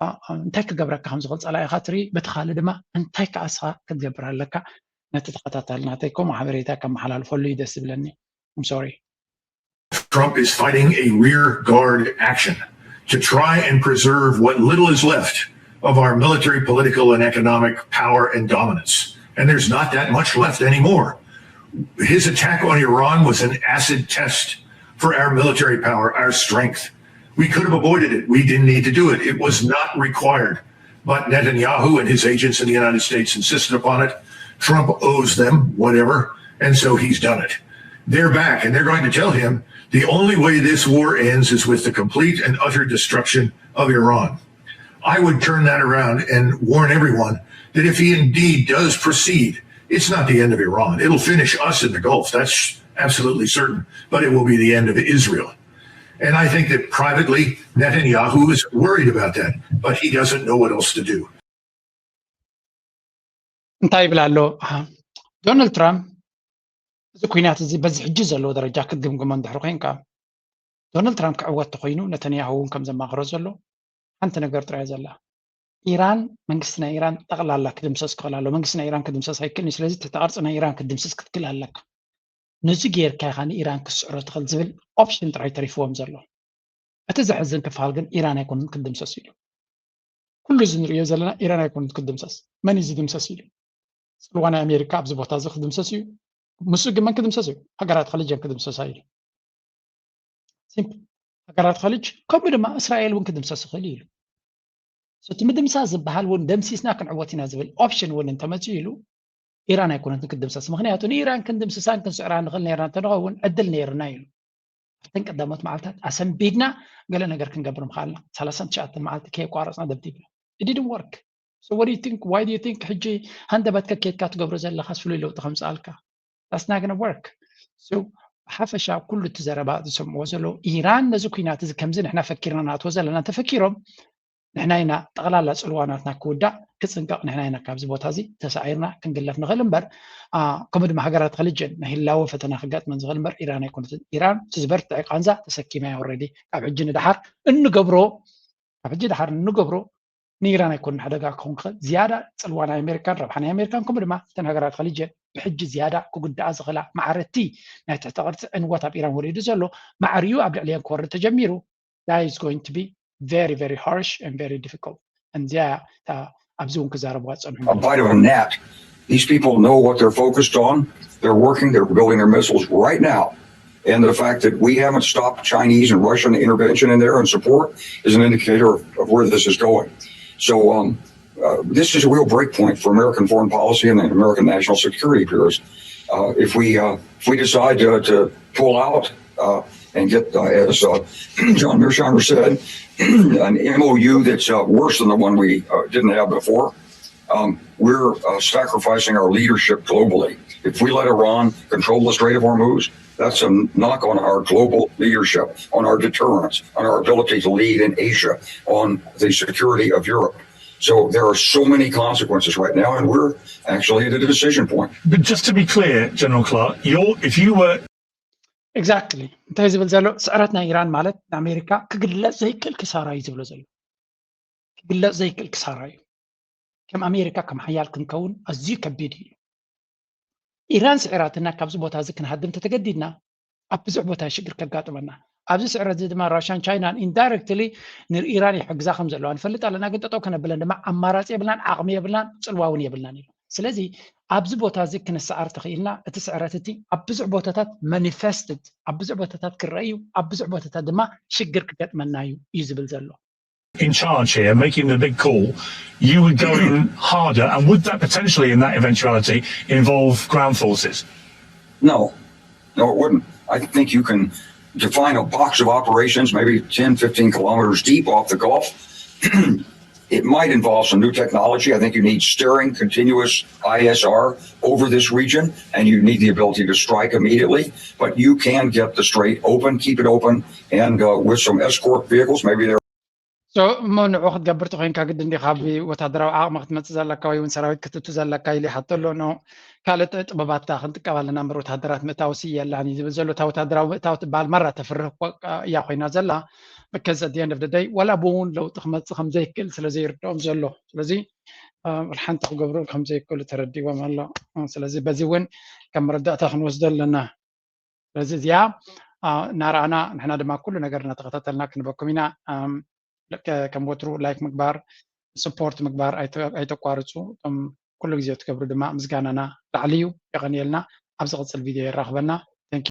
አ፣ አ፣ እንታይ ክገብረካ ከም ዝኽእል ፀላኢኻ ትርኢ በቲ ካልእ ድማ እንታይ ከዓ እስኻ ክትገብር ኣለካ ነቲ ተኸታታሊ ናተይ ከምኡ ሓበሬታ ከመሓላልፈሉ እዩ ደስ ዝብለኒ። I'm sorry። Trump is fighting a rear guard action to try and preserve what little is left of our military, political, and economic power and dominance. And there's not that much left anymore. His attack on Iran was an acid test for our military power, our strength. We could have avoided it. We didn't need to do it. It was not required. But Netanyahu and his agents in the United States insisted upon it. Trump owes them whatever, and so he's done it. They're back, and they're going to tell him the only way this war ends is with the complete and utter destruction of Iran. I would turn that around and warn everyone that if he indeed does proceed, it's not the end of Iran. It'll finish us in the Gulf. That's absolutely certain, but it will be the end of Israel. And I think that privately, Netanyahu is worried about that, but he doesn't know what else to do. እንታይ ይብል ኣሎ ዶናልድ ትራምፕ? እዚ ኩናት እዚ በዚ ሕጂ ዘለዎ ደረጃ ክትግምግሞ እንድሕር ኮይንካ ዶናልድ ትራምፕ ክዕወት ተኮይኑ ነተንያሁ እውን ከም ዘማክሮ ዘሎ ሓንቲ ነገር ጥራይ ዘላ ኢራን መንግስቲ ናይ ኢራን ጠቕላላ ክድምሰስ ክኽእል ኣሎ። መንግስቲ ናይ ኢራን ክድምሰስ ኣይክእልን እዩ። ስለዚ ትሕቲ ቅርፂ ናይ ኢራን ክትድምስስ ክትክእል ኣለካ። ነዚ ጌርካ ኢኻ ንኢራን ክትስዕሮ ትኽእል ዝብል ኦፕሽን ጥራይ ተሪፍዎም ዘሎ። እቲ ዘሕዝን ክፋል ግን ኢራን ኣይኮነትን ክትድምሰስ ኢሉ። ኩሉ እዚ ንሪኦ ዘለና ኢራን ኣይኮነትን ክትድምሰስ። መን እዩ ዝድምሰስ ኢሉ? ፅልዋ ናይ ኣሜሪካ ኣብዚ ቦታ እዚ ክድምሰስ እዩ። ምስኡ ግን መን ክድምሰስ እዩ? ሃገራት ኸሊጅ እየን ክድምሰሳ ኢሉ። ሲምፕል። ሃገራት ኸሊጅ ከምኡ ድማ እስራኤል እውን ክድምሰስ ይኽእል እዩ ኢሉ። እቲ ምድምሳስ ዝበሃል እውን ደምሲስና ክንዕወት ኢና ዝብል ኦፕሽን እውን እንተመፅኡ ኢሉ ኢራን ኣይኮነትን ክትድምሰስ። ምክንያቱ ንኢራን ክንድምስሳን ክንስዕራን ንኽእል ነርና እንተንኸውን ዕድል ነይርና ኢሉ። ኣብተን ቀዳሞት መዓልታት ኣሰንቢድና ገለ ነገር ክንገብር ምኽኣልና። ሰላሳን ትሽዓተን መዓልቲ ከየቋረፅና ደብዲብና። It didn't work. So what do you think? Why do you think ሕጂ ሃንደበትካ ኬድካ ትገብሮ ዘለኻስ ፍሉይ ለውጢ ከምፅኣልካ? That's not gonna work. So ብሓፈሻ ኩሉ እቲ ዘረባ ዝሰምዕዎ ዘለዉ ኢራን ነዚ ኩናት እዚ ከምዚ ንሕና ፈኪርና ንኣትዎ ዘለና እንተፈኪሮም ንሕና ኢና ጠቕላላ ፅልዋ ናትና ክውዳእ ክፅንቀቕ ንሕና ኢና ካብዚ ቦታ እዚ ተሳዒርና ክንግለፍ ንኽእል እምበር ከምኡ ድማ ሃገራት ኸሊጅ ናይ ህላወ ፈተና ክጋጥመን ዝኽእል እምበር ኢራን ኣይኮነትን። ኢራን እቲ ዝበርትዐ ቃንዛ ተሰኪማ እያ already። ካብ ሕጂ ንደሓር እንገብሮ ካብ ሕጂ ደሓር እንገብሮ ንኢራን ኣይኮንን ሓደጋ ክኸውን ክኽእል ዝያዳ ፅልዋ ናይ ኣሜሪካን ረብሓ ናይ ኣሜሪካን ከምኡ ድማ እተን ሃገራት ኸሊጅ ብሕጂ ዝያዳ ክጉዳኣ ዝኽእላ ማዕረቲ ናይ ትሕቲ ቅርፂ ዕንወት ኣብ ኢራን ወሪዱ ዘሎ ማዕሪኡ ኣብ ልዕሊአን ክወርድ ተጀሚሩ that is going to be very very harsh and very difficult። እዚኣ ኣብዚ እውን ክዛረብዋ ዝፀንሑ a bite of a gnat. These people know what they're focused on. They're working, they're building their missiles right now. And the fact that we haven't stopped Chinese and Russian intervention in there and support is an indicator of, of where this is going. So um, uh, this is a real break point for American foreign policy and American national security. Because uh, if we uh, if we decide to, to pull out uh, and get, uh, as uh, John Mearsheimer said, an M O U that's uh, worse than the one we uh, didn't have before, um, we're uh, sacrificing our leadership globally. If we let Iran control the Strait of Hormuz, that's a knock on our global leadership, on our deterrence, on our ability to lead in Asia, on the security of Europe. So there are so many consequences right now, and we're actually at a decision point. But just to be clear, General Clark, you're, if you were Exactly እንታይ ዝብል ዘሎ ስዕረት ናይ ኢራን ማለት ንኣሜሪካ ክግለፅ ዘይክእል ክሳራ እዩ ዝብሎ ዘሎ። ክግለፅ ዘይክእል ክሳራ እዩ። ከም ኣሜሪካ ከም ሓያል ክንከውን ኣዝዩ ከቢድ እዩ። ኢራን ስዕራትና ካብዚ ቦታ እዚ ክንሃድም ተተገዲድና ኣብ ብዙሕ ቦታ ሽግር ከጋጥመና። ኣብዚ ስዕረት እዚ ድማ ራሽያን ቻይናን indirectly ንኢራን ይሕግዛ ከም ዘለዋ ንፈልጥ ኣለና። ግን ጠጠው ከነብለን ድማ ኣማራፂ የብልናን፣ ዓቕሚ የብልናን፣ ፅልዋ እውን የብልናን ኢሉ። ስለዚ ኣብዚ ቦታ እዚ ክንሰዓር ተኽኢልና እቲ ስዕረት እቲ ኣብ ብዙሕ ቦታታት manifested ኣብ ብዙሕ ቦታታት ክረአ እዩ፣ ኣብ ብዙሕ ቦታታት ድማ ሽግር ክገጥመና እዩ እዩ ዝብል ዘሎ። in charge here, making the big call, you would go in harder, and would that potentially, in that eventuality, involve ground forces? No, no, it wouldn't. I think you can define a box of operations, maybe ten, fifteen kilometers deep off the Gulf. It might involve some new technology. I think you need steering, continuous I S R over this region, and you need the ability to strike immediately. But you can get the strait open, keep it open, and uh, with some escort vehicles, maybe there so እሞ ንዑ ክትገብር ተኮይንካ ግድን ዲኻ ኣብ ወታደራዊ ዓቕሚ ክትመፅእ ዘለካ ወይ እውን ሰራዊት ክትእቱ ዘለካ ኢሉ ይሓቶ ኣሎ። ካልእ ጥበባትታ ክንጥቀም ኣለና እምበር ወታደራት ምእታው ሲ የላን እዩ ዝብል ዘሎ። እታ ወታደራዊ ምእታው ትበሃል ማራ ተፍርህ እያ ኮይና ዘላ። Because at the end of the day ዋላ ብእውን ለውጢ ክመፅእ ከምዘይክእል ስለ ዘይርድኦም ዘሎ፣ ስለዚ ሓንቲ ክገብሩ ከምዘይክእሉ ተረዲዎም ኣሎ። ስለዚ በዚ እውን ከም መረዳእታ ክንወስዶ ኣለና። ስለዚ እዚኣ እናረኣና ንሕና ድማ ኩሉ ነገር እናተኸታተልና ክንበኩም ኢና። ከም ወትሩ like ምግባር፣ support ምግባር ኣይተቋርፁ። እቶም ኩሉ ግዜ ትገብሩ ድማ ምስጋናና ላዕሊ እዩ። የቐንየልና። ኣብ ዝቕፅል ቪድዮ የራኽበና።